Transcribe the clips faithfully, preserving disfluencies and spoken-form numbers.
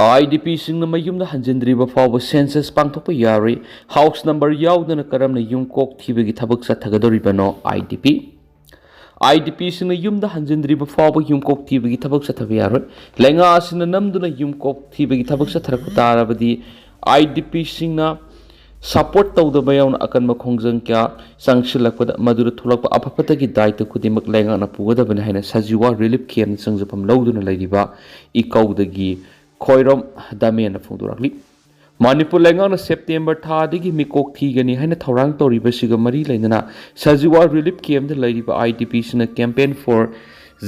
IDPꯁꯤꯡꯅ ꯃꯌꯨꯝꯗ ꯍꯟꯖꯤꯟꯗ꯭ꯔꯤꯕ ꯐꯥꯎꯕ census ꯄꯥꯡꯊꯣꯛꯄ ꯌꯥꯔꯣꯏ꯫ House number ꯌꯥꯎꯗꯅ ꯀꯔꯝꯅ ꯌꯨꯝ ꯀꯣꯛ ꯊꯤꯕꯒꯤ ꯊꯕꯛ ꯆꯠꯊꯒꯗꯧꯔꯤꯕꯅꯣ? IDP IDPꯁꯤꯡꯅ ꯌꯨꯝꯗ ꯍꯟꯖꯤꯟꯗ꯭ꯔꯤꯕ ꯐꯥꯎꯕ ꯌꯨꯝ ꯀꯣꯛ ꯊꯤꯕꯒꯤ ꯊꯕꯛ ꯆꯠꯊꯕ ꯌꯥꯔꯣꯏ꯫ ꯂꯩꯉꯥꯛ ꯑꯁꯤꯅ ꯅꯝꯗꯨꯅ ꯌꯨꯝ ꯀꯣꯛ ꯊꯤꯕꯒꯤ ꯊꯕꯛ ꯆꯠꯊꯔꯛꯄ ꯇꯥꯔꯕꯗꯤ, IDPꯁꯤꯡꯅ support ꯇꯧꯗꯕ ꯌꯥꯎꯅ ꯑꯀꯟꯕ ꯈꯣꯡꯖꯪ ꯀꯌꯥ ꯆꯪꯁꯤꯜꯂꯛꯄꯗ, ꯃꯗꯨꯗ ꯊꯣꯛꯂꯛꯄ ꯑꯐ ꯐꯠꯇꯒꯤ ꯗꯥꯏꯇ ꯈꯨꯗꯤꯡꯃꯛ ꯂꯩꯉꯥꯛꯅ ꯄꯨꯒꯗꯕꯅꯤ ꯍꯥꯏꯅ ꯁꯖꯤꯋꯥ relief campꯇ ꯆꯪꯖꯐꯝ ꯂꯧꯗꯨꯅ ꯂꯩꯔꯤꯕ ꯏꯀꯧꯗꯒꯤ ꯈꯣꯏꯔꯣꯝ ꯗꯥꯃꯦꯟꯅ ꯐꯣꯡꯗꯣꯔꯛꯂꯤ꯫ ꯃꯅꯤꯄꯨꯔ ꯂꯩꯉꯥꯛꯅ September ꯊꯥꯗꯒꯤ ꯃꯤꯀꯣꯛ ꯊꯤꯒꯅꯤ ꯍꯥꯏꯅ ꯊꯧꯔꯥꯡ ꯇꯧꯔꯤꯕꯁꯤꯒ ꯃꯔꯤ ꯂꯩꯅꯅ, ꯁꯖꯤꯋꯥ relief campꯇ ꯂꯩꯔꯤꯕ IDPꯁꯤꯡꯅ Campaign for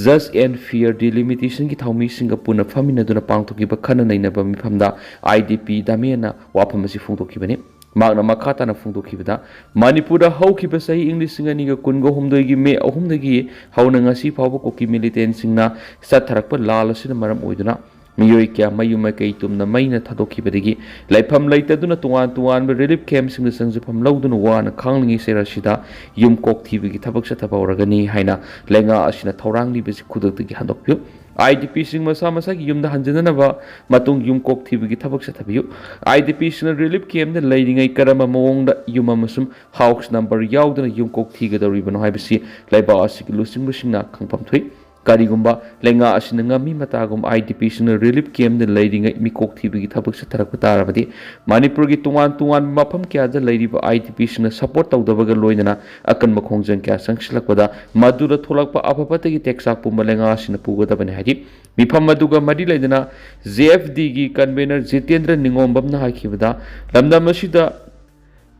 Just and Fair Delimitationꯒꯤ ꯊꯧꯃꯤꯁꯤꯡꯒ ꯄꯨꯟꯅ ꯐꯝꯃꯤꯟꯅꯗꯨꯅ ꯄꯥꯡꯊꯣꯛꯈꯤꯕ ꯈꯟꯅ ꯅꯩꯅꯕ ꯃꯤꯐꯝꯗ IDP ꯗꯥꯃꯦꯟꯅ ꯋꯥꯐꯝ ꯑꯁꯤ ꯐꯣꯡꯗꯣꯛꯈꯤꯕꯅꯤ꯫ ꯃꯍꯥꯛꯅ ꯃꯈꯥ ꯇꯥꯅ ꯐꯣꯡꯗꯣꯛꯈꯤꯕꯗ, ꯃꯅꯤꯄꯨꯔꯗ ꯍꯧꯈꯤꯕ ꯆꯍꯤ ꯏꯪ ꯂꯤꯁꯤꯡ ꯑꯅꯤꯒ ꯀꯨꯟꯒ ꯍꯨꯝꯗꯣꯏꯒꯤ May ꯑꯍꯨꯝꯗꯒꯤ ꯍꯧꯅ ꯉꯁꯤ ꯐꯥꯎꯕ ꯀꯨꯀꯤ militantꯁꯤꯡꯅ ꯆꯠꯊꯔꯛꯄ ꯂꯥꯜ ꯑꯁꯤꯅ ꯃꯔꯝ ꯑꯣꯏꯗꯨꯅ ꯃꯤꯑꯣꯏ ꯀꯌꯥ ꯃꯌꯨꯝ ꯃꯀꯩ ꯇꯨꯝꯅ ꯃꯩꯅ ꯊꯥꯗꯣꯛꯈꯤꯕꯗꯒꯤ ꯂꯩꯐꯝ ꯂꯩꯇꯗꯨꯅ ꯇꯣꯉꯥꯟ ꯇꯣꯉꯥꯟꯕ relief campꯁꯤꯡꯗ ꯆꯪꯖꯐꯝ ꯂꯧꯗꯨꯅ ꯋꯥꯅ ꯈꯥꯡꯂꯤꯉꯩ ꯆꯩꯔꯛ ꯑꯁꯤꯗ ꯌꯨꯝ ꯀꯣꯛ ꯊꯤꯕꯒꯤ ꯊꯕꯛ ꯆꯠꯊꯕ ꯍꯧꯔꯒꯅꯤ ꯍꯥꯏꯅ ꯂꯩꯉꯥꯛ ꯑꯁꯤꯅ ꯊꯧꯔꯥꯡꯂꯤꯕꯁꯤ ꯈꯨꯗꯛꯇꯒꯤ ꯍꯟꯗꯣꯛꯄꯤꯌꯨ꯫ IDPꯁꯤꯡ ꯃꯁꯥ ꯃꯁꯥꯒꯤ ꯌꯨꯝꯗ ꯍꯟꯖꯅꯅꯕ ꯃꯇꯨꯡ ꯌꯨꯝ ꯀꯣꯛ ꯊꯤꯕꯒꯤ ꯊꯕꯛ ꯆꯠꯊꯕꯤꯌꯨ꯫ IDPꯁꯤꯡꯅ relief campꯇ ꯂꯩꯔꯤꯉꯩ ꯀꯔꯝꯕ ꯃꯑꯣꯡꯗ ꯌꯨꯝ ꯑꯃꯁꯨꯡ house number ꯌꯥꯎꯗꯅ ꯌꯨꯝ ꯀꯣꯛ ꯊꯤꯒꯗꯧꯔꯤꯕꯅꯣ ꯍꯥꯏꯕꯁꯤ ꯂꯩꯕꯥꯛ ꯑꯁꯤꯒꯤ ꯂꯨꯆꯤꯡꯕꯁꯤꯡꯅ ꯈꯪꯐꯝ ꯊꯣꯛꯏ꯫ ꯀꯔꯤꯒꯨꯝꯕ ꯂꯩꯉꯥꯛ ꯑꯁꯤꯅ ꯉꯝꯃꯤ ꯃꯇꯥꯒꯨꯝ IDPꯁꯤꯡꯅ relief campꯇ ꯂꯩꯔꯤꯉꯩ ꯃꯤꯀꯣꯛ ꯊꯤꯕꯒꯤ ꯊꯕꯛ ꯆꯠꯊꯔꯛꯄ ꯇꯥꯔꯕꯗꯤ, ꯃꯅꯤꯄꯨꯔꯒꯤ ꯇꯣꯉꯥꯟ ꯇꯣꯉꯥꯟꯕ ꯃꯐꯝ ꯀꯌꯥꯗ ꯂꯩꯔꯤꯕ IDPꯁꯤꯡꯅ support ꯇꯧꯗꯕꯒ ꯂꯣꯏꯅꯅ ꯑꯀꯟꯕ ꯈꯣꯡꯖꯪ ꯀꯌꯥ ꯆꯪꯁꯤꯜꯂꯛꯄꯗ, ꯃꯗꯨꯗ ꯊꯣꯛꯂꯛꯄ ꯑꯐ ꯐꯠꯇꯒꯤ ꯇꯦꯛꯆꯥꯛ ꯄꯨꯝꯕ ꯂꯩꯉꯥꯛ ꯑꯁꯤꯅ ꯄꯨꯒꯗꯕꯅꯤ ꯍꯥꯏꯔꯤ꯫ ꯃꯤꯐꯝ ꯑꯗꯨꯒ ꯃꯔꯤ ꯂꯩꯅꯅ JFDꯒꯤ convener ꯖꯤꯇꯦꯟꯗ꯭ꯔ ꯅꯤꯉꯣꯝꯕꯝꯅ ꯍꯥꯏꯈꯤꯕꯗ, ꯂꯝꯗꯝ ꯑꯁꯤꯗ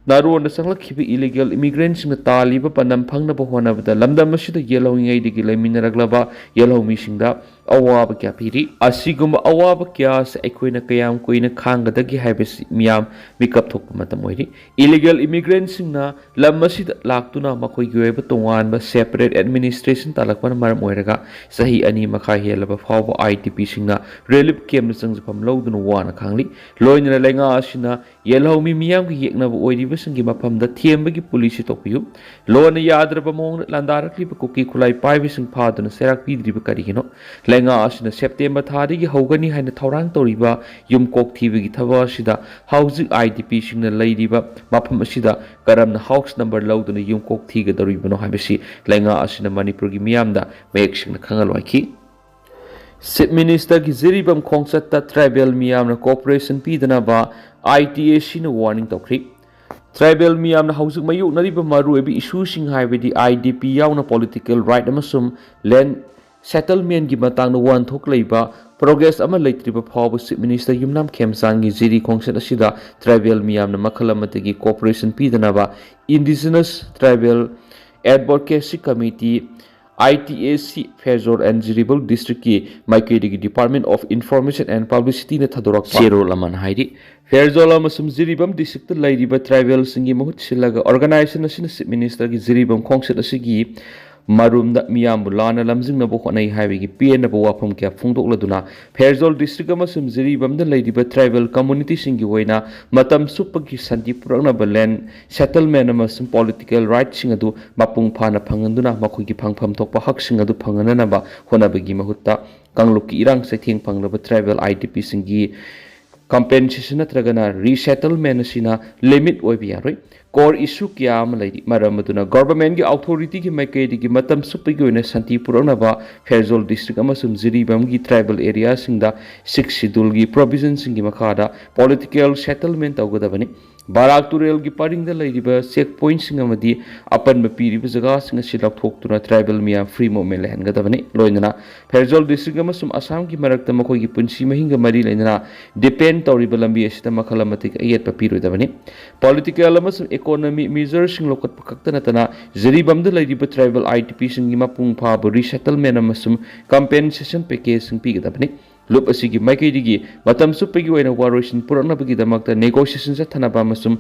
ꯅꯥꯔꯣꯟꯗ ꯆꯪꯂꯛꯈꯤꯕ illegal immigrantꯁꯤꯡꯅ ꯇꯥꯜꯂꯤꯕ ꯄꯥꯟꯗꯝ ꯐꯪꯅꯕ ꯍꯣꯠꯅꯕꯗ ꯂꯝꯗꯝ ꯑꯁꯤꯗ ꯌꯦꯜꯍꯧꯉꯩꯗꯒꯤ ꯂꯩꯃꯤꯟꯅꯔꯛꯂꯕ ꯌꯦꯜꯍꯧꯃꯤꯁꯤꯡꯗ ꯑꯋꯥꯕ ꯀꯌꯥ ꯄꯤꯔꯤ꯫ ꯑꯁꯤꯒꯨꯝꯕ ꯑꯋꯥꯕ ꯀꯌꯥ ꯑꯁꯤ ꯑꯩꯈꯣꯏꯅ ꯀꯌꯥꯝ ꯀꯨꯏꯅ ꯈꯥꯡꯒꯗꯒꯦ ꯍꯥꯏꯕꯁꯤ ꯃꯤꯌꯥꯝ ꯃꯤꯀꯞ ꯊꯣꯛꯄ ꯃꯇꯝ ꯑꯣꯏꯔꯤ꯫ Illegal immigrantꯁꯤꯡꯅ ꯂꯝ ꯑꯁꯤꯗ ꯂꯥꯛꯇꯨꯅ ꯃꯈꯣꯏꯒꯤ ꯑꯣꯏꯕ ꯇꯣꯉꯥꯟꯕ separate administration ꯇꯥꯜꯂꯛꯄꯅ ꯃꯔꯝ ꯑꯣꯏꯔꯒ ꯆꯍꯤ ꯑꯅꯤ ꯃꯈꯥꯏ ꯍꯦꯜꯂꯕ ꯐꯥꯎꯕ IDPꯁꯤꯡꯅ relief campꯇ ꯆꯪꯖꯐꯝ ꯂꯧꯗꯨꯅ ꯋꯥꯅ ꯈꯥꯡꯂꯤ꯫ ꯂꯣꯏꯅꯅ ꯂꯩꯉꯥꯛ ꯑꯁꯤꯅ ꯌꯦꯜꯍꯧꯃꯤ ꯃꯤꯌꯥꯝꯒꯤ ꯌꯦꯛꯅꯕ ꯑꯣꯏꯔꯤꯕꯁꯤꯡꯒꯤ ꯃꯐꯝꯗ ꯊꯦꯝꯕꯒꯤ policy ꯇꯧꯕꯤꯌꯨ꯫ ꯂꯣꯟꯅ ꯌꯥꯗ꯭ꯔꯕ ꯃꯑꯣꯡꯗ ꯂꯥꯟꯗꯥꯔꯛꯂꯤꯕ ꯀꯨꯀꯤ ꯈꯨꯠꯂꯥꯏ ꯄꯥꯏꯕꯁꯤꯡ ꯐꯥꯗꯨꯅ ꯆꯩꯔꯥꯛ ꯄꯤꯗ꯭ꯔꯤꯕ ꯀꯔꯤꯒꯤꯅꯣ? ꯂꯩꯉꯥꯛ ꯑꯁꯤꯅ ꯁꯦꯞꯇꯦꯝꯕꯔ ꯊꯥꯗꯒꯤ ꯍꯧꯒꯅꯤ ꯍꯥꯏꯅ ꯊꯧꯔꯥꯡ ꯇꯧꯔꯤꯕ ꯌꯨꯝ ꯀꯣꯛ ꯊꯤꯕꯒꯤ ꯊꯕꯛ ꯑꯁꯤꯗ ꯍꯧꯖꯤꯛ IDPꯁꯤꯡꯅ ꯂꯩꯔꯤꯕ ꯃꯐꯝ ꯑꯁꯤꯗ ꯀꯔꯝꯅ ꯍꯥꯎꯁ ꯅꯝꯕꯔ ꯂꯧꯗꯨꯅ ꯌꯨꯝ ꯀꯣꯛ ꯊꯤꯒꯗꯧꯔꯤꯕꯅꯣ ꯍꯥꯏꯕꯁꯤ ꯂꯩꯉꯥꯛ ꯑꯁꯤꯅ ꯃꯅꯤꯄꯨꯔꯒꯤ ꯃꯤꯌꯥꯝꯗ ꯃꯌꯦꯛ ꯁꯦꯡꯅ ꯈꯪꯍꯜꯂꯣ ꯍꯥꯏꯈꯤ꯫ Chief Ministerꯒꯤ ꯖꯤꯔꯤꯕꯥꯝ ꯈꯣꯡꯆꯠꯇ tribal ꯃꯤꯌꯥꯝꯅ cooperation ꯄꯤꯗꯅꯕ ITACꯅ warning ꯇꯧꯈ꯭ꯔꯤ꯫ Tribal ꯃꯤꯌꯥꯝꯅ ꯍꯧꯖꯤꯛ ꯃꯥꯌꯣꯛꯅꯔꯤꯕ ꯃꯔꯨꯑꯣꯏꯕ issueꯁꯤꯡ ꯍꯥꯏꯕꯗꯤ IDP ꯌꯥꯎꯅ political right ꯑꯃꯁꯨꯡ land settlementꯒꯤ ꯃꯇꯥꯡꯗ ꯋꯥꯍꯟꯊꯣꯛ ꯂꯩꯕ, progress ꯑꯃ ꯂꯩꯇ꯭ꯔꯤꯕ ꯐꯥꯎꯕ Chief Minister ꯌꯨꯝꯅꯥꯝ ꯈꯦꯝꯆꯥꯟꯒꯤ ꯖꯤꯔꯤ ꯈꯣꯡꯆꯠ ꯑꯁꯤꯗ tribal ꯃꯤꯌꯥꯝꯅ ꯃꯈꯜ ꯑꯃꯠꯇꯒꯤ cooperation ꯄꯤꯗꯅꯕ Indigenous Tribal Advocacy Committee, ITAC, Pherzawl and Jiribam Districtꯀꯤ ꯃꯥꯏꯀꯩꯗꯒꯤ Department of Information and Publicityꯅ ꯊꯥꯗꯣꯔꯛꯄ ꯆꯦꯔꯣꯜ ꯑꯃꯅ ꯍꯥꯏꯔꯤ꯫ ꯐꯦꯔꯖꯣꯜ ꯑꯃꯁꯨꯡ ꯖꯤꯔꯤꯕꯥꯝ districtꯇ ꯂꯩꯔꯤꯕ tribalꯁꯤꯡꯒꯤ ꯃꯍꯨꯠ ꯁꯤꯜꯂꯒ organization ꯑꯁꯤꯅ Chief Ministerꯒꯤ ꯖꯤꯔꯤꯕꯥꯝ ꯈꯣꯡꯆꯠ ꯑꯁꯤꯒꯤ ꯃꯔꯨꯝꯗ ꯃꯤꯌꯥꯝꯕꯨ ꯂꯥꯟꯅ ꯂꯝꯖꯤꯡꯅꯕ ꯍꯣꯠꯅꯩ ꯍꯥꯏꯕꯒꯤ ꯄꯦꯟꯗꯕ ꯋꯥꯐꯝ ꯀꯌꯥ ꯐꯣꯡꯗꯣꯛꯂꯗꯨꯅ ꯐꯦꯔꯖꯣꯜ district ꯑꯃꯁꯨꯡ ꯖꯤꯔꯤꯕꯥꯝꯗ ꯂꯩꯔꯤꯕ tribal communityꯁꯤꯡꯒꯤ ꯑꯣꯏꯅ ꯃꯇꯝ ꯆꯨꯞꯄꯒꯤ ꯁꯥꯟꯇꯤ ꯄꯨꯔꯛꯅꯕ land settlement ꯑꯃꯁꯨꯡ political rightꯁꯤꯡ ꯑꯗꯨ ꯃꯄꯨꯡ ꯐꯥꯅ ꯐꯪꯍꯟꯗꯨꯅ ꯃꯈꯣꯏꯒꯤ ꯐꯪꯐꯝ ꯊꯣꯛꯄ ꯍꯛꯁꯤꯡ ꯑꯗꯨ ꯐꯪꯍꯟꯅꯅꯕ ꯍꯣꯠꯅꯕꯒꯤ ꯃꯍꯨꯠꯇ ꯀꯥꯡꯂꯨꯞꯀꯤ ꯏꯔꯥꯡ ꯆꯩꯊꯦꯡ ꯐꯪꯂꯕ tribal IDPꯁꯤꯡꯒꯤ compensation ꯅꯠꯇ꯭ꯔꯒꯅ resettlement ꯑꯁꯤꯅ limit ꯑꯣꯏꯕ ꯌꯥꯔꯣꯏ꯫ Core issue ꯀꯌꯥ ꯑꯃ ꯂꯩꯔꯤ꯫ ꯃꯔꯝ ꯑꯗꯨꯅ governmentꯀꯤ authorityꯒꯤ ꯃꯥꯏꯀꯩꯗꯒꯤ ꯃꯇꯝ ꯆꯨꯞꯄꯒꯤ ꯑꯣꯏꯅ ꯁꯥꯟꯇꯤ ꯄꯨꯔꯛꯅꯕ ꯐꯦꯔꯖꯣꯜ district ꯑꯃꯁꯨꯡ ꯖꯤꯔꯤꯕꯥꯝꯒꯤ tribal areaꯁꯤꯡꯗ Sixth Scheduleꯒꯤ provisionꯁꯤꯡꯒꯤ ꯃꯈꯥꯗ political settlement ꯇꯧꯒꯗꯕꯅꯤ꯫ ꯕꯔꯥꯛ ꯇꯨꯔꯦꯜꯒꯤ ꯄꯔꯤꯡꯗ ꯂꯩꯔꯤꯕ check pointꯁꯤꯡ ꯑꯃꯗꯤ ꯑꯄꯟꯕ ꯄꯤꯔꯤꯕ ꯖꯒꯥꯁꯤꯡ ꯑꯁꯤ ꯂꯧꯊꯣꯛꯇꯨꯅ tribal ꯃꯤꯌꯥꯝ free movement ꯂꯩꯍꯟꯒꯗꯕꯅꯤ꯫ ꯂꯣꯏꯅꯅ ꯐꯦꯔꯖꯣꯜ district ꯑꯃꯁꯨꯡ ꯑꯁꯥꯝꯒꯤ ꯃꯔꯛꯇ ꯃꯈꯣꯏꯒꯤ ꯄꯨꯟꯁꯤ ꯃꯍꯤꯡꯒ ꯃꯔꯤ ꯂꯩꯅꯅ depend ꯇꯧꯔꯤꯕ ꯂꯝꯕꯤ ꯑꯁꯤꯗ ꯃꯈꯜ ꯑꯃꯠꯇꯒꯤ ꯑꯌꯦꯠꯄ ꯄꯤꯔꯣꯏꯗꯕꯅꯤ꯫ Political ꯑꯃꯁꯨꯡ economic measureꯁꯤꯡ ꯂꯧꯈꯠꯄ ꯈꯛꯇ ꯅꯠꯇꯅ ꯖꯤꯔꯤꯕꯥꯝꯗ ꯂꯩꯔꯤꯕ tribal IDPꯁꯤꯡꯒꯤ ꯃꯄꯨꯡ ꯐꯥꯕ resettlement ꯑꯃꯁꯨꯡ compensation packageꯁꯤꯡ ꯄꯤꯒꯗꯕꯅꯤ꯫ ꯂꯨꯞ ꯑꯁꯤꯒꯤ ꯃꯥꯏꯀꯩꯗꯒꯤ ꯃꯇꯝ ꯆꯨꯞꯄꯒꯤ ꯑꯣꯏꯅ ꯋꯥꯔꯣꯏꯁꯤꯟ ꯄꯨꯔꯛꯅꯕꯒꯤꯗꯃꯛꯇ negotiation ꯆꯠꯊꯅꯕ ꯑꯃꯁꯨꯡ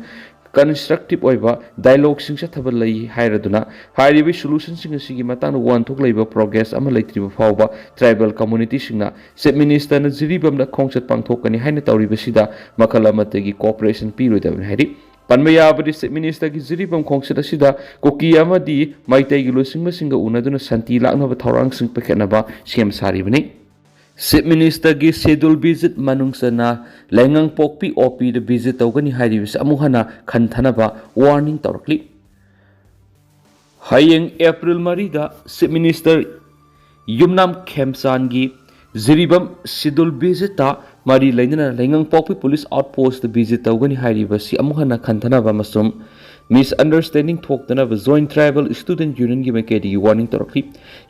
constructive ꯑꯣꯏꯕ dialogueꯁꯤꯡ ꯆꯠꯊꯕ ꯂꯩ ꯍꯥꯏꯔꯗꯨꯅ ꯍꯥꯏꯔꯤꯕ solutionꯁꯤꯡ ꯑꯁꯤꯒꯤ ꯃꯇꯥꯡꯗ ꯋꯥꯍꯟꯊꯣꯛ ꯂꯩꯕ progress ꯑꯃ ꯂꯩꯇ꯭ꯔꯤꯕ ꯐꯥꯎꯕ tribal communityꯁꯤꯡꯅ Chief Ministerꯅ ꯖꯤꯔꯤꯕꯥꯝꯗ ꯈꯣꯡꯆꯠ ꯄꯥꯡꯊꯣꯛꯀꯅꯤ ꯍꯥꯏꯅ ꯇꯧꯔꯤꯕꯁꯤꯗ ꯃꯈꯜ ꯑꯃꯠꯇꯒꯤ cooperation ꯄꯤꯔꯣꯏꯗꯕꯅꯤ ꯍꯥꯏꯔꯤ꯫ ꯄꯟꯕ ꯌꯥꯕꯗꯤ, ꯆꯤꯐ ꯃꯤꯅꯤꯁꯇꯔꯒꯤ ꯖꯤꯔꯤꯕꯥꯝ ꯈꯣꯡꯆꯠ ꯑꯁꯤꯗ ꯀꯨꯀꯤ ꯑꯃꯗꯤ ꯃꯩꯇꯩꯒꯤ ꯂꯨꯆꯤꯡꯕꯁꯤꯡꯒ ꯎꯅꯗꯨꯅ ꯁꯥꯟꯇꯤ ꯂꯥꯛꯅꯕ ꯊꯧꯔꯥꯡꯁꯤꯡ ꯄꯥꯏꯈꯠꯅꯕ ꯁꯦꯝ ꯁꯥꯔꯤꯕꯅꯤ꯫ ꯆꯤꯐ ꯃꯤꯅꯤꯁꯇꯔꯒꯤ ꯁꯦꯗꯨꯜ ꯚꯤꯖꯤꯠ ꯃꯅꯨꯡ ꯆꯟꯅ ꯂꯩꯉꯥꯡꯄꯣꯛꯄꯤ ꯑꯣ ꯄꯤꯗ ꯚꯤꯖꯤꯠ ꯇꯧꯒꯅꯤ ꯍꯥꯏꯔꯤꯕꯁꯤ ꯑꯃꯨꯛ ꯍꯟꯅ ꯈꯟꯊꯅꯕ ꯋꯥꯔꯅꯤꯡ ꯇꯧꯔꯛꯂꯤ꯫ ꯍꯌꯦꯡ ꯑꯦꯄ꯭ꯔꯤꯜ ꯃꯔꯤꯗ ꯆꯤꯐ ꯃꯤꯅꯤꯁꯇꯔ ꯌꯨꯝꯅꯥꯝ ꯈꯦꯝꯆꯥꯟꯒꯤ ꯖꯤꯔꯤꯕꯥꯝ ꯁꯦꯗꯨꯜ ꯚꯤꯖꯤꯠꯇ ꯃꯔꯤ ꯂꯩꯅꯅ ꯂꯩꯉꯥꯡꯄꯣꯛꯄꯤ ꯄꯨꯂꯤꯁ ꯑꯥꯎꯠꯄꯣꯁꯇ ꯚꯤꯖꯤꯠ ꯇꯧꯒꯅꯤ ꯍꯥꯏꯔꯤꯕꯁꯤ ꯑꯃꯨꯛ ꯍꯟꯅ ꯈꯟꯊꯅꯕ ꯑꯃꯁꯨꯡ ꯃꯤꯁꯑꯟꯗꯔꯁꯇꯦꯟꯗꯤꯡ ꯊꯣꯛꯇꯅꯕ ꯖꯣꯏꯟꯠ ꯇ꯭ꯔꯥꯏꯕꯦꯜ ꯁ꯭ꯇꯨꯗꯦꯟꯠ ꯌꯨꯅꯤꯌꯟꯒꯤ ꯃꯥꯏꯀꯩꯗꯒꯤ ꯋꯥꯔꯅꯤꯡ ꯇꯧꯔꯛꯂꯤ꯫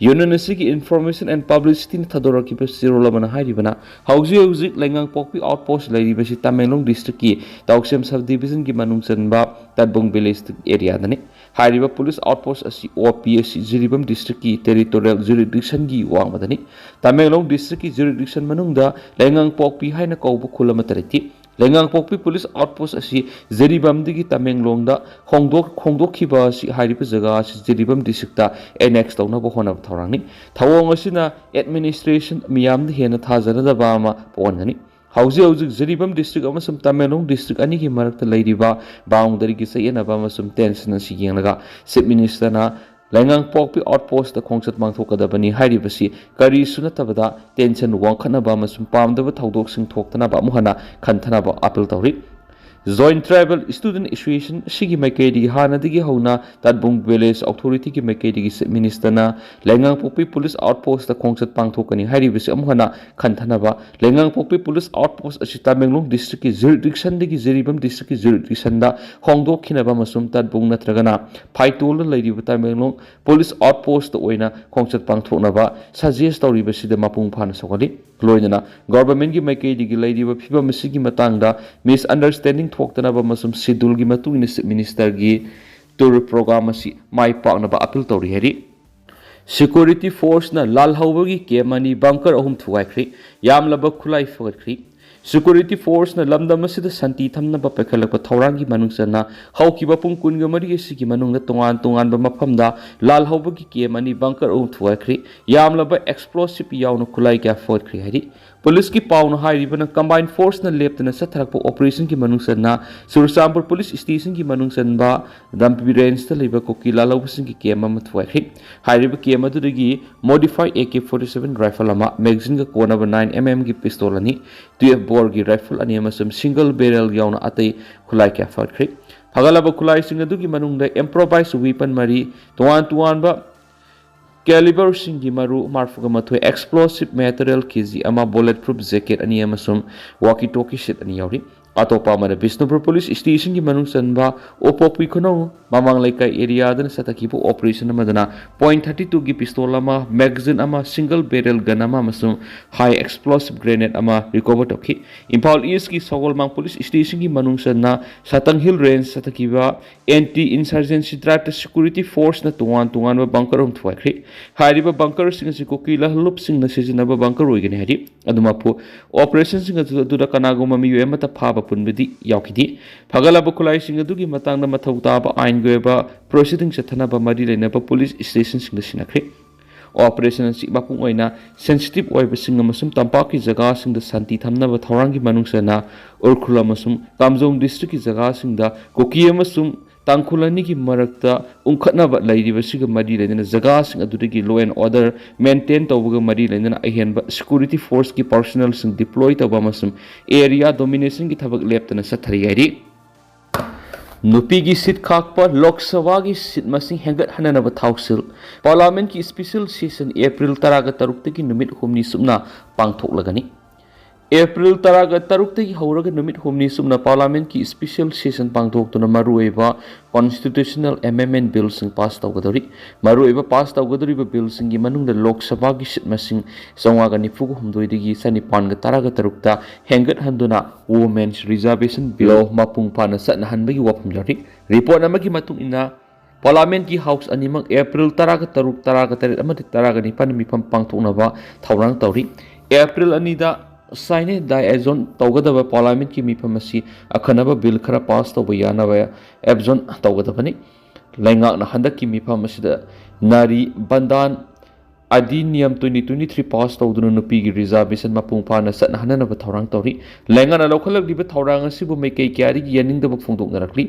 ꯌꯨꯅꯤꯌꯟ ꯑꯁꯤꯒꯤ ꯏꯟꯐꯣꯔꯃꯦꯁꯟ ꯑꯦꯟ ꯄꯕ꯭ꯂꯤꯁꯤꯇꯤꯅ ꯊꯥꯗꯣꯔꯛꯈꯤꯕ ꯆꯦꯔꯣꯜ ꯑꯃꯅ ꯍꯥꯏꯔꯤꯕꯅ, ꯍꯧꯖꯤꯛ ꯍꯧꯖꯤꯛ ꯂꯩꯉꯥꯡꯄꯣꯛꯄꯤ ꯑꯥꯎꯠꯄꯣꯁ ꯂꯩꯔꯤꯕꯁꯤ ꯇꯃꯦꯡꯂꯣꯡ ꯗꯤꯁꯇ꯭ꯔꯤꯛꯀꯤ ꯇꯥꯎꯁꯦꯝ ꯁꯕ ꯗꯤꯕꯤꯖꯟꯒꯤ ꯃꯅꯨꯡ ꯆꯟꯕ ꯇꯠꯕꯨꯡ ꯚꯤꯂꯦꯖ ꯑꯦꯔꯤꯌꯥꯗꯅꯤ꯫ ꯍꯥꯏꯔꯤꯕ ꯄꯨꯂꯤꯁ ꯑꯥꯎꯠꯄꯣꯁ ꯑꯁꯤ, ꯑꯣ ꯄꯤ ꯑꯁꯤ, ꯖꯤꯔꯤꯕꯥꯝ ꯗꯤꯁꯇ꯭ꯔꯤꯛꯀꯤ ꯇꯦꯔꯤꯇꯣꯔꯤꯌꯦꯜ ꯖꯨꯔꯤꯗꯤꯛꯁꯟꯒꯤ ꯋꯥꯡꯃꯗꯅꯤ꯫ ꯇꯃꯦꯡꯂꯣꯡ ꯗꯤꯁꯇ꯭ꯔꯤꯛꯀꯤ ꯖꯨꯔꯤꯗꯤꯛꯁꯟ ꯃꯅꯨꯡꯗ ꯂꯩꯉꯥꯡꯄꯣꯛꯄꯤ ꯍꯥꯏꯅ ꯀꯧꯕ ꯈꯨꯜ ꯑꯃꯠꯇ ꯂꯩꯇꯦ꯫ ꯂꯩꯉꯥꯡꯄꯣꯛꯄꯤ ꯄꯨꯂꯤꯁ ꯑꯥꯎꯠꯄꯣꯁ ꯑꯁꯤ ꯖꯤꯔꯤꯕꯥꯝꯗꯒꯤ ꯇꯃꯦꯡꯂꯣꯡꯗ ꯍꯣꯡꯗꯣꯛ-, ꯍꯣꯡꯗꯣꯛꯈꯤꯕ ꯑꯁꯤ, ꯍꯥꯏꯔꯤꯕ ꯖꯒꯥ ꯑꯁꯤ ꯖꯤꯔꯤꯕꯥꯝ ꯗꯤꯁꯇ꯭ꯔꯤꯛꯇ ꯑꯦꯅꯦꯛꯁ ꯇꯧꯅꯕ ꯍꯣꯠꯅꯕ ꯊꯧꯔꯥꯡꯅꯤ꯫ ꯊꯧꯑꯣꯡ ꯑꯁꯤꯅ ꯑꯦꯗꯃꯤꯅꯤꯁꯇ꯭ꯔꯦꯁꯟ ꯃꯤꯌꯥꯝꯗ ꯍꯦꯟꯅ ꯊꯥꯖꯅꯗꯕ ꯑꯃ ꯄꯣꯛꯍꯟꯒꯅꯤ꯫ ꯍꯧꯖꯤꯛ ꯍꯧꯖꯤꯛ ꯖꯤꯔꯤꯕꯥꯝ ꯗꯤꯁꯇ꯭ꯔꯤꯛ ꯑꯃꯁꯨꯡ ꯇꯃꯦꯡꯂꯣꯡ ꯗꯤꯁꯇ꯭ꯔꯤꯛ ꯑꯅꯤꯒꯤ ꯃꯔꯛꯇ ꯂꯩꯔꯤꯕ ꯕꯥꯎꯟꯗꯔꯤꯒꯤ ꯆꯌꯦꯠꯅꯕ ꯑꯃꯁꯨꯡ ꯇꯦꯟꯁꯟ ꯑꯁꯤ ꯌꯦꯡꯂꯒ ꯆꯤꯐ ꯃꯤꯅꯤꯁꯇꯔꯅ ꯂꯩꯉꯥꯡꯄꯣꯛꯄꯤ ꯑꯥꯎꯠꯄꯣꯁꯇ ꯈꯣꯡꯆꯠ ꯄꯥꯡꯊꯣꯛꯀꯗꯕꯅꯤ ꯍꯥꯏꯔꯤꯕꯁꯤ ꯀꯔꯤꯁꯨ ꯅꯠꯇꯕꯗ ꯇꯦꯟꯁꯟ ꯋꯥꯡꯈꯠꯅꯕ ꯑꯃꯁꯨꯡ ꯄꯥꯝꯗꯕ ꯊꯧꯗꯣꯛꯁꯤꯡ ꯊꯣꯛꯇꯅꯕ ꯑꯃꯨꯛ ꯍꯟꯅ ꯈꯟꯊꯅꯕ ꯑꯥꯄꯤꯜ ꯇꯧꯔꯤ꯫ ꯖꯣꯏꯟꯠ ꯇ꯭ꯔꯥꯏꯕꯦꯜ ꯁ꯭ꯇꯨꯗꯦꯟꯠ ꯑꯦꯁꯣꯁꯤꯌꯦꯁꯟ ꯑꯁꯤꯒꯤ ꯃꯥꯏꯀꯩꯗꯒꯤ ꯍꯥꯟꯅꯗꯒꯤ ꯍꯧꯅ ꯇꯠꯕꯨꯡ ꯚꯤꯂꯦꯖ ꯑꯣꯊꯣꯔꯤꯇꯤꯒꯤ ꯃꯥꯏꯀꯩꯗꯒꯤ ꯆꯤꯐ ꯃꯤꯅꯤꯁꯇꯔꯅ ꯂꯩꯉꯥꯡꯄꯣꯛꯄꯤ ꯄꯨꯂꯤꯁ ꯑꯥꯎꯠꯄꯣꯁꯇ ꯈꯣꯡꯆꯠ ꯄꯥꯡꯊꯣꯛꯀꯅꯤ ꯍꯥꯏꯔꯤꯕꯁꯤ ꯑꯃꯨꯛ ꯍꯟꯅ ꯈꯟꯊꯅꯕ, ꯂꯩꯉꯥꯡꯄꯣꯛꯄꯤ ꯄꯨꯂꯤꯁ ꯑꯥꯎꯠꯄꯣꯁ ꯑꯁꯤ ꯇꯃꯦꯡꯂꯣꯡ ꯗꯤꯁꯇ꯭ꯔꯤꯛꯀꯤ ꯖꯨꯔꯤꯗꯤꯛꯁꯟꯗꯒꯤ ꯖꯤꯔꯤꯕꯥꯝ ꯗꯤꯁꯇ꯭ꯔꯤꯛꯀꯤ ꯖꯨꯔꯤꯗꯤꯛꯁꯟꯗ ꯍꯣꯡꯗꯣꯛꯈꯤꯅꯕ ꯑꯃꯁꯨꯡ ꯇꯠꯕꯨꯡ ꯅꯠꯇ꯭ꯔꯒꯅ ꯐꯥꯏꯇꯣꯜꯗ ꯂꯩꯔꯤꯕ ꯇꯃꯦꯡꯂꯣꯡ ꯄꯨꯂꯤꯁ ꯑꯥꯎꯠꯄꯣꯁꯇ ꯑꯣꯏꯅ ꯈꯣꯡꯆꯠ ꯄꯥꯡꯊꯣꯛꯅꯕ ꯁꯖꯦꯁ ꯇꯧꯔꯤꯕꯁꯤꯗ ꯃꯄꯨꯡ ꯐꯥꯅ ꯁꯧꯒꯠꯂꯤ꯫ ꯂꯣꯏꯅꯅ ꯒꯣꯚꯔꯟꯃꯦꯟꯠꯀꯤ ꯃꯥꯏꯀꯩꯗꯒꯤ ꯂꯩꯔꯤꯕ ꯐꯤꯕꯝ ꯑꯁꯤꯒꯤ ꯃꯇꯥꯡꯗ ꯃꯤꯁꯑꯟꯗꯔꯁꯇꯦꯟꯗꯤꯡ ꯊꯣꯛꯇꯅꯕ ꯑꯃꯁꯨꯡ ꯁꯦꯗꯨꯜꯒꯤ ꯃꯇꯨꯡ ꯏꯟꯅ ꯆꯤꯐ ꯃꯤꯅꯤꯁꯇꯔꯒꯤ ꯇꯨꯔ ꯄ꯭ꯔꯣꯒ꯭ꯔꯥꯝ ꯑꯁꯤ ꯃꯥꯏ ꯄꯥꯛꯅꯕ ꯑꯥꯄꯤꯜ ꯇꯧꯔꯤ ꯍꯥꯏꯔꯤ꯫ ꯁꯦꯀ꯭ꯌꯨꯔꯤꯇꯤ ꯐꯣꯔꯁꯅ ꯂꯥꯜꯍꯧꯕꯒꯤ ꯀꯦꯝꯞ ꯑꯅꯤ, ꯕꯪꯀꯔ ꯑꯍꯨꯝ ꯊꯨꯒꯥꯏꯈ꯭ꯔꯦ꯫ ꯌꯥꯝꯂꯕ ꯈꯨꯠꯂꯥꯏ ꯐꯒꯠꯈ꯭ꯔꯦ꯫ Security forceꯅ ꯂꯝꯗꯝ ꯑꯁꯤꯗ ꯁꯥꯟꯇꯤ ꯊꯝꯅꯕ ꯄꯥꯏꯈꯠꯂꯛꯄ ꯊꯧꯔꯥꯡꯒꯤ ꯃꯅꯨꯡ ꯆꯟꯅ ꯍꯧꯈꯤꯕ ꯄꯨꯡ ꯀꯨꯟꯒ ꯃꯔꯤ ꯑꯁꯤꯒꯤ ꯃꯅꯨꯡꯗ ꯇꯣꯉꯥꯟ ꯇꯣꯉꯥꯟꯕ ꯃꯐꯝꯗ ꯂꯥꯜꯍꯧꯕꯒꯤ ꯀꯦꯝ ꯑꯅꯤ, ꯕꯪꯀꯔ ꯑꯍꯨꯝ ꯊꯨꯒꯥꯏꯈ꯭ꯔꯦ꯫ ꯌꯥꯝꯂꯕ ꯑꯦꯛꯁꯄ꯭ꯂꯣꯁꯤꯞ ꯌꯥꯎꯅ ꯈꯨꯠꯂꯥꯏ ꯀꯌꯥ ꯐꯒꯠꯈ꯭ꯔꯦ ꯍꯥꯏꯔꯤ꯫ ꯄꯨꯂꯤꯁꯀꯤ ꯄꯥꯎꯅ ꯍꯥꯏꯔꯤꯕꯅ, ꯀꯝꯕꯥꯏꯟ ꯐꯣꯔꯁꯅ ꯂꯦꯞꯇꯅ ꯆꯠꯊꯔꯛꯄ ꯑꯣꯄꯔꯦꯁꯟꯒꯤ ꯃꯅꯨꯡ ꯆꯟꯅ ꯆꯨꯔꯆꯥꯟꯄꯨꯔ ꯄꯨꯂꯤꯁ ꯁ꯭ꯇꯦꯁꯟꯒꯤ ꯃꯅꯨꯡ ꯆꯟꯕ ꯗꯝꯄꯤ ꯔꯦꯟꯖꯇ ꯂꯩꯕ ꯀꯨꯀꯤ ꯂꯥꯜꯍꯧꯕꯁꯤꯡꯒꯤ ꯀꯦꯝ ꯑꯃ ꯊꯨꯒꯥꯏꯈ꯭ꯔꯦ꯫ ꯍꯥꯏꯔꯤꯕ ꯀꯦꯝ ꯑꯗꯨꯗꯒꯤ modify A K forty seven rifle ꯑꯃ, ꯃꯦꯒꯥꯖꯤꯟꯒ ꯀꯣꯟꯅꯕ ꯅꯥꯏꯟ ꯑꯦꯝ ꯑꯦꯝꯒꯤ ꯄꯤꯁꯇꯣꯜ ꯑꯅꯤ, ꯇꯨꯌꯦꯜꯐ ꯕꯣꯔꯒꯤ ꯔꯥꯏꯐꯜ ꯑꯅꯤ ꯑꯃꯁꯨꯡ ꯁꯤꯡꯒꯜ ꯕꯦꯔꯦꯜ ꯌꯥꯎꯅ ꯑꯇꯩ ꯈꯨꯠꯂꯥꯏ ꯀꯌꯥ ꯐꯒꯠꯈ꯭ꯔꯦ꯫ ꯐꯒꯠꯂꯕ ꯈꯨꯠꯂꯥꯏꯁꯤꯡ ꯑꯗꯨꯒꯤ ꯃꯅꯨꯡꯗ ꯏꯝꯄ꯭ꯔꯣꯚꯥꯏꯖ ꯋꯦꯄꯟ ꯃꯔꯤ, ꯇꯣꯉꯥꯟ ꯇꯣꯉꯥꯟꯕ ꯀꯦꯂꯤꯕꯔꯁꯤꯡꯒꯤ ꯃꯔꯨ ꯃꯔꯤꯐꯨꯒ ꯃꯥꯊꯣꯏ, ꯑꯦꯛꯁꯄ꯭ꯂꯣꯁꯤꯞ ꯃꯦꯇꯔꯤꯌꯦꯜ ꯀꯦ ꯖꯤ ꯑꯃ, ꯕꯨꯂꯦꯠ ꯄ꯭ꯔꯨꯐ ꯖꯦꯀꯦꯠ ꯑꯅꯤ ꯑꯃꯁꯨꯡ ꯋꯥꯀꯤ ꯇꯣꯀꯤ ꯁꯦꯠ ꯑꯅꯤ ꯌꯥꯎꯔꯤ꯫ ꯑꯇꯣꯞꯄ ꯑꯃꯅ, ꯕꯤꯁꯅꯨꯄꯨꯔ ꯄꯨꯂꯤꯁ ꯁ꯭ꯇꯦꯁꯟꯒꯤ ꯃꯅꯨꯡ ꯆꯟꯕ ꯎꯄꯣꯛꯄꯤ ꯈꯨꯅꯧ ꯃꯃꯥꯡ ꯂꯩꯀꯥꯏ ꯑꯦꯔꯤꯌꯥꯗꯅ ꯆꯠꯊꯈꯤꯕ ꯑꯣꯄꯔꯦꯁꯟ ꯑꯃꯗꯅ ꯄꯣꯏꯟ ꯊꯥꯔꯇꯤ ꯇꯨꯒꯤ ꯄꯤꯁꯇꯣꯜ ꯑꯃ, ꯃꯦꯒꯥꯖꯤꯟ ꯑꯃ, ꯁꯤꯡꯒꯜ ꯕꯦꯔꯦꯜ ꯒꯟ ꯑꯃ ꯑꯃꯁꯨꯡ ꯍꯥꯏ ꯑꯦꯛꯁꯄ꯭ꯂꯣꯁꯤꯞ ꯒ꯭ꯔꯦꯅꯦꯗ ꯑꯃ ꯔꯤꯀꯣꯚꯔ ꯇꯧꯈꯤ꯫ ꯏꯝꯐꯥꯜ ꯏꯁꯀꯤ ꯁꯒꯣꯜꯕꯟ ꯄꯨꯂꯤꯁ ꯁ꯭ꯇꯦꯁꯟꯒꯤ ꯃꯅꯨꯡ ꯆꯟꯅ ꯁꯥꯇꯪ ꯍꯤꯜ ꯔꯦꯟꯖ ꯆꯠꯊꯈꯤꯕ ꯑꯦꯟꯇꯤ ꯏꯟꯁꯔꯖꯦꯟꯁꯤ ꯗ꯭ꯔꯥꯏꯚꯇ ꯁꯦꯀ꯭ꯌꯨꯔꯤꯇꯤ ꯐꯣꯔꯁꯅ ꯇꯣꯉꯥꯟ ꯇꯣꯉꯥꯟꯕ ꯕꯪꯀꯔ ꯑꯍꯨꯝ ꯊꯨꯒꯥꯏꯈ꯭ꯔꯦ꯫ ꯍꯥꯏꯔꯤꯕ ꯕꯪꯀꯔꯁꯤꯡ ꯑꯁꯤ ꯀꯨꯀꯤ ꯂꯥꯜꯍꯧꯕꯁꯤꯡꯅ ꯁꯤꯖꯤꯟꯅꯕ ꯕꯪꯀꯔ ꯑꯣꯏꯒꯅꯤ ꯍꯥꯏꯔꯤ꯫ ꯑꯗꯨꯃꯛꯄꯨ, ꯑꯣꯄꯔꯦꯁꯟꯁꯤꯡ ꯑꯗꯨ-, ꯑꯗꯨꯗ ꯀꯅꯥꯒꯨꯝꯕ ꯃꯤꯑꯣꯏ ꯑꯃꯠꯇ ꯐꯥꯕ ꯄꯨꯟꯕꯗꯤ ꯌꯥꯎꯈꯤꯗꯦ꯫ ꯐꯒꯠꯂꯕ ꯈꯨꯠꯂꯥꯏꯁꯤꯡ ꯑꯗꯨꯒꯤ ꯃꯇꯥꯡꯗ ꯃꯊꯧ ꯇꯥꯕ ꯑꯥꯏꯟꯒꯤ ꯑꯣꯏꯕ ꯄ꯭ꯔꯣꯁꯤꯗꯤꯡ ꯆꯠꯊꯅꯕ ꯃꯔꯤ ꯂꯩꯅꯕ ꯄꯨꯂꯤꯁ ꯁ꯭ꯇꯦꯁꯟꯁꯤꯡꯗ ꯁꯤꯟꯅꯈ꯭ꯔꯦ꯫ ꯑꯣꯄꯔꯦꯁꯟ ꯑꯁꯤ ꯃꯄꯨꯡ ꯑꯣꯏꯅ ꯁꯦꯟꯁꯤꯇꯤꯚ ꯑꯣꯏꯕꯁꯤꯡ ꯑꯃꯁꯨꯡ ꯇꯝꯄꯥꯛꯀꯤ ꯖꯒꯥꯁꯤꯡꯗ ꯁꯥꯟꯇꯤ ꯊꯝꯅꯕ ꯊꯧꯔꯥꯡꯒꯤ ꯃꯅꯨꯡ ꯆꯟꯅ ꯎꯈ꯭ꯔꯨꯜ ꯑꯃꯁꯨꯡ ꯀꯥꯝꯖꯣꯡ ꯗꯤꯁꯇ꯭ꯔꯤꯛꯀꯤ ꯖꯒꯥꯁꯤꯡꯗ ꯀꯨꯀꯤ ꯑꯃꯁꯨꯡ ꯇꯥꯡꯈꯨꯜ ꯑꯅꯤꯒꯤ ꯃꯔꯛꯇ ꯎꯪꯈꯠꯅꯕ ꯂꯩꯔꯤꯕꯁꯤꯒ ꯃꯔꯤ ꯂꯩꯅꯅ ꯖꯒꯥꯁꯤꯡ ꯑꯗꯨꯗꯒꯤ law and order maintain ꯇꯧꯕꯒ ꯃꯔꯤ ꯂꯩꯅꯅ ꯑꯍꯦꯟꯕ ꯁꯦꯀ꯭ꯌꯨꯔꯤꯇꯤ ꯐꯣꯔꯁꯀꯤ ꯄꯥꯔꯁꯣꯅꯦꯜꯁꯤꯡ ꯗꯤꯄ꯭ꯂꯣꯏ ꯇꯧꯕ ꯑꯃꯁꯨꯡ ꯑꯦꯔꯤꯌꯥ ꯗꯣꯃꯤꯅꯦꯁꯟꯒꯤ ꯊꯕꯛ ꯂꯦꯞꯇꯅ ꯆꯠꯊꯔꯤ ꯍꯥꯏꯔꯤ꯫ ꯅꯨꯄꯤꯒꯤ ꯁꯤꯠ ꯈꯥꯛꯄ ꯂꯣꯛ ꯁꯚꯥꯒꯤ ꯁꯤꯠ ꯃꯁꯤꯡ ꯍꯦꯟꯒꯠꯍꯟꯅꯅꯕ ꯊꯧꯁꯤꯜ꯫ ꯄꯥꯔꯂꯥꯃꯦꯟꯠꯀꯤ ꯁ꯭ꯄꯤꯁꯦꯜ ꯁꯦꯁꯟ ꯑꯦꯄ꯭ꯔꯤꯜ ꯇꯔꯥꯒ ꯇꯔꯨꯛꯇꯒꯤ ꯅꯨꯃꯤꯠ ꯍꯨꯝꯅꯤ ꯆꯨꯞꯅ ꯄꯥꯡꯊꯣꯛꯂꯒꯅꯤ꯫ ꯑꯦꯄ꯭ꯔꯤꯜ ꯇꯔꯥꯒ ꯇꯔꯨꯛꯇꯒꯤ ꯍꯧꯔꯒ ꯅꯨꯃꯤꯠ ꯍꯨꯝꯅꯤ ꯆꯨꯞꯅ ꯄꯥꯔꯂꯥꯃꯦꯟꯠꯀꯤ ꯁ꯭ꯄꯤꯁꯦꯜ ꯁꯦꯁꯟ ꯄꯥꯡꯊꯣꯛꯇꯨꯅ ꯃꯔꯨꯑꯣꯏꯕ ꯀꯣꯟꯁꯇꯤꯇ꯭ꯌꯨꯁꯅꯦꯜ ꯑꯦꯃꯦꯟꯗꯃꯦꯟꯠ ꯕꯤꯜꯁꯤꯡ ꯄꯥꯁ ꯇꯧꯒꯗꯧꯔꯤ꯫ ꯃꯔꯨꯑꯣꯏꯕ ꯄꯥꯁ ꯇꯧꯒꯗꯧꯔꯤꯕ ꯕꯤꯜꯁꯤꯡꯒꯤ ꯃꯅꯨꯡꯗ ꯂꯣꯛ ꯁꯚꯥꯒꯤ ꯁꯤꯠ ꯃꯁꯤꯡ ꯆꯥꯝꯃꯉꯥꯒ ꯅꯤꯐꯨꯒ ꯍꯨꯝꯗꯣꯏꯗꯒꯤ ꯆꯅꯤꯄꯥꯟꯒ ꯇꯔꯥꯒ ꯇꯔꯨꯛꯇ ꯍꯦꯟꯒꯠꯍꯟꯗꯨꯅ ꯋꯨꯃꯦꯟꯁ ꯔꯤꯖꯥꯔꯕꯦꯁꯟ ꯕꯤꯜ ꯃꯄꯨꯡ ꯐꯥꯅ ꯆꯠꯅꯍꯟꯕꯒꯤ ꯋꯥꯐꯝ ꯌꯥꯎꯔꯤ꯫ ꯔꯤꯄꯣꯔꯠ ꯑꯃꯒꯤ ꯃꯇꯨꯡ ꯏꯟꯅ, ꯄꯥꯔꯂꯥꯃꯦꯟꯠꯀꯤ ꯍꯥꯎꯁ ꯑꯅꯤꯃꯛ ꯑꯦꯄ꯭ꯔꯤꯜ ꯇꯔꯥꯒ ꯇꯔꯨꯛ, ꯇꯔꯥꯒ ꯇꯔꯦꯠ ꯑꯃꯗꯤ ꯇꯔꯥꯒ ꯅꯤꯄꯥꯟ ꯃꯤꯐꯝ ꯄꯥꯡꯊꯣꯛꯅꯕ ꯊꯧꯔꯥꯡ ꯇꯧꯔꯤ꯫ ꯑꯦꯄ꯭ꯔꯤꯜ ꯑꯅꯤꯗ sine die adjourn ꯇꯧꯒꯗꯕ ꯄꯥꯔꯂꯤꯌꯥꯃꯦꯟꯠꯀꯤ ꯃꯤꯐꯝ ꯑꯁꯤ ꯑꯈꯟꯅꯕ ꯕꯤꯜ ꯈꯔ ꯄꯥꯁ ꯇꯧꯕ ꯌꯥꯅꯕ ꯑꯦꯗꯖꯣꯔꯟ ꯇꯧꯒꯗꯕꯅꯤ꯫ ꯂꯩꯉꯥꯛꯅ ꯍꯟꯗꯛꯀꯤ ꯃꯤꯐꯝ ꯑꯁꯤꯗ Nari Vandan Adhiniyam twenty twenty three pass ꯇꯧꯗꯨꯅ ꯅꯨꯄꯤꯒꯤ ꯔꯤꯖꯥꯔꯕꯦꯁꯟ ꯃꯄꯨꯡ ꯐꯥꯅ ꯆꯠꯅꯍꯟꯅꯕ ꯊꯧꯔꯥꯡ ꯇꯧꯔꯤ꯫ ꯂꯩꯉꯥꯛꯅ ꯂꯧꯈꯠꯂꯛꯂꯤꯕ ꯊꯧꯔꯥꯡ ꯑꯁꯤꯕꯨ ꯃꯥꯏꯀꯩ ꯀꯌꯥꯗꯒꯤ ꯌꯥꯅꯤꯡꯗꯕ ꯐꯣꯡꯗꯣꯛꯅꯔꯛꯂꯤ꯫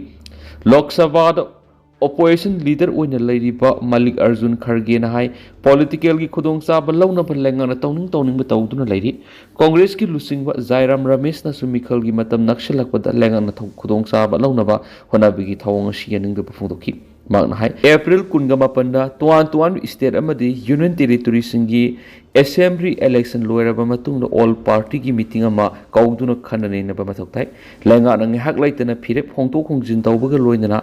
ꯂꯣꯛ ꯁꯚꯥꯗ ꯑꯣꯄꯣꯖꯤꯁꯟ ꯂꯤꯗꯔ ꯑꯣꯏꯅ ꯂꯩꯔꯤꯕ ꯃꯜꯂꯤꯛ ꯑꯔꯖꯨꯟ ꯈꯔꯒꯦꯅ ꯍꯥꯏ, ꯄꯣꯂꯤꯇꯤꯀꯦꯜꯒꯤ ꯈꯨꯗꯣꯡꯆꯥꯕ ꯂꯧꯅꯕ ꯂꯩꯉꯥꯛꯅ ꯇꯧꯅꯤꯡ ꯇꯧꯅꯤꯡꯕ ꯇꯧꯗꯨꯅ ꯂꯩꯔꯤ꯫ ꯀꯣꯡꯒ꯭ꯔꯦꯁꯀꯤ ꯂꯨꯆꯤꯡꯕ ꯖꯥꯏꯔꯥꯝ ꯔꯃꯦꯁꯅꯁꯨ ꯃꯤꯈꯜꯒꯤ ꯃꯇꯝ ꯅꯛꯁꯤꯜꯂꯛꯄꯗ ꯂꯩꯉꯥꯛꯅ ꯊꯧ-, ꯈꯨꯗꯣꯡꯆꯥꯕ ꯂꯧꯅꯕ ꯍꯣꯠꯅꯕꯒꯤ ꯊꯧꯑꯣꯡ ꯑꯁꯤ ꯌꯥꯅꯤꯡꯗꯕ ꯐꯣꯡꯗꯣꯛꯈꯤ꯫ ꯃꯍꯥꯛꯅ ꯍꯥꯏ, ꯑꯦꯄ꯭ꯔꯤꯜ ꯀꯨꯟꯒ ꯃꯥꯄꯟꯗ ꯇꯣꯉꯥꯟ ꯇꯣꯉꯥꯟꯕ ꯁ꯭ꯇꯦꯠ ꯑꯃꯗꯤ ꯌꯨꯅꯤꯌꯟ ꯇꯦꯔꯤꯇꯣꯔꯤꯁꯤꯡꯒꯤ ꯑꯦꯁꯦꯝꯕ꯭ꯂꯤ ꯏꯂꯦꯛꯁꯟ ꯂꯣꯏꯔꯕ ꯃꯇꯨꯡꯗ ꯑꯣꯜ ꯄꯥꯔꯇꯤꯒꯤ ꯃꯤꯇꯤꯡ ꯑꯃ ꯀꯧꯗꯨꯅ ꯈꯟꯅ ꯅꯩꯅꯕ ꯃꯊꯧ ꯇꯥꯏ꯫ ꯂꯩꯉꯥꯛꯅ ꯉꯥꯏꯍꯥꯛ ꯂꯩꯇꯅ ꯐꯤꯔꯦꯞ ꯍꯣꯡꯗꯣꯛ ꯍꯣꯡꯖꯤꯟ ꯇꯧꯕꯒ ꯂꯣꯏꯅꯅ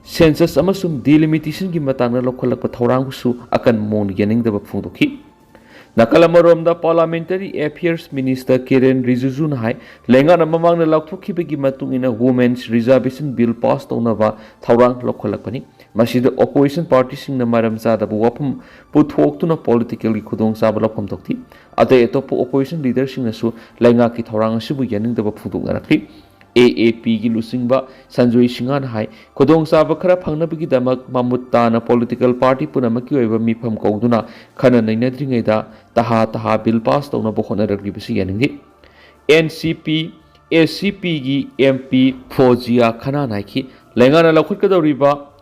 ꯁꯦꯟꯁꯁ ꯑꯃꯁꯨꯡ ꯗꯤꯂꯤꯃꯤꯇꯦꯁꯟꯒꯤ ꯃꯇꯥꯡꯗ ꯂꯧꯈꯠꯂꯛꯄ ꯊꯧꯔꯥꯡꯕꯨꯁꯨ ꯑꯀꯟꯕ ꯃꯑꯣꯡꯗ ꯌꯥꯅꯤꯡꯗꯕ ꯐꯣꯡꯗꯣꯛꯈꯤ꯫ ꯅꯥꯀꯜ ꯑꯃꯔꯣꯝꯗ, ꯄꯥꯔꯂꯤꯌꯥꯃꯦꯟꯇꯔꯤ ꯑꯦꯐꯤꯌꯔꯁ ꯃꯤꯅꯤꯁꯇꯔ ꯀꯤꯔꯦꯟ ꯔꯤꯖꯤꯖꯨꯅ ꯍꯥꯏ, ꯂꯩꯉꯥꯛꯅ ꯃꯃꯥꯡꯗ ꯂꯥꯎꯊꯣꯛꯈꯤꯕꯒꯤ ꯃꯇꯨꯡ ꯏꯟꯅ ꯋꯨꯃꯦꯟꯁ ꯔꯤꯖꯥꯔꯕꯦꯁꯟ ꯕꯤꯜ ꯄꯥꯁ ꯇꯧꯅꯕ ꯊꯧꯔꯥꯡ ꯂꯧꯈꯠꯂꯛꯄꯅꯤ꯫ ꯃꯁꯤꯗ ꯑꯣꯄꯣꯖꯤꯁꯟ ꯄꯥꯔꯇꯤꯁꯤꯡꯅ ꯃꯔꯝ ꯆꯥꯗꯕ ꯋꯥꯐꯝ ꯄꯨꯊꯣꯛꯇꯨꯅ ꯄꯣꯂꯤꯇꯤꯀꯦꯜꯒꯤ ꯈꯨꯗꯣꯡꯆꯥꯕ ꯂꯧꯐꯝ ꯊꯣꯛꯈꯤ꯫ ꯑꯇꯩ ꯑꯇꯣꯞꯄ ꯑꯣꯄꯣꯖꯤꯁꯟ ꯂꯤꯗꯔꯁꯤꯡꯅꯁꯨ ꯂꯩꯉꯥꯛꯀꯤ ꯊꯧꯔꯥꯡ ꯑꯁꯤꯕꯨ ꯌꯥꯅꯤꯡꯗꯕ ꯐꯣꯡꯗꯣꯛꯅꯔꯛꯂꯤ꯫ ꯑꯦ ꯑꯦ ꯄꯤꯒꯤ ꯂꯨꯆꯤꯡꯕ ꯁꯟꯖꯣꯏ ꯁꯤꯡꯍꯅ ꯍꯥꯏ, ꯈꯨꯗꯣꯡꯆꯥꯕ ꯈꯔ ꯐꯪꯅꯕꯒꯤꯗꯃꯛ ꯃꯃꯨꯠ ꯇꯥꯅ ꯄꯣꯂꯤꯇꯤꯀꯦꯜ ꯄꯥꯔꯇꯤ ꯄꯨꯝꯅꯃꯛꯀꯤ ꯑꯣꯏꯕ ꯃꯤꯐꯝ ꯀꯧꯗꯨꯅ ꯈꯟꯅ ꯅꯩꯅꯗ꯭ꯔꯤꯉꯩꯗ ꯇꯍꯥ ꯇꯍꯥ ꯕꯤꯜ ꯄꯥꯁ ꯇꯧꯅꯕ ꯍꯣꯠꯅꯔꯛꯂꯤꯕꯁꯤ ꯌꯥꯅꯤꯡꯗꯦ꯫ ꯑꯦꯟ ꯁꯤ ꯄꯤ, ꯑꯦ ꯁꯤ ꯄꯤꯒꯤ ꯑꯦꯝ ꯄꯤ ꯐꯣꯖꯤꯌꯥ ꯈꯅꯥꯟ ꯍꯥꯏꯈꯤ, ꯂꯩꯉꯥꯛꯅ ꯂꯧꯈꯠꯀꯗꯧꯔꯤꯕ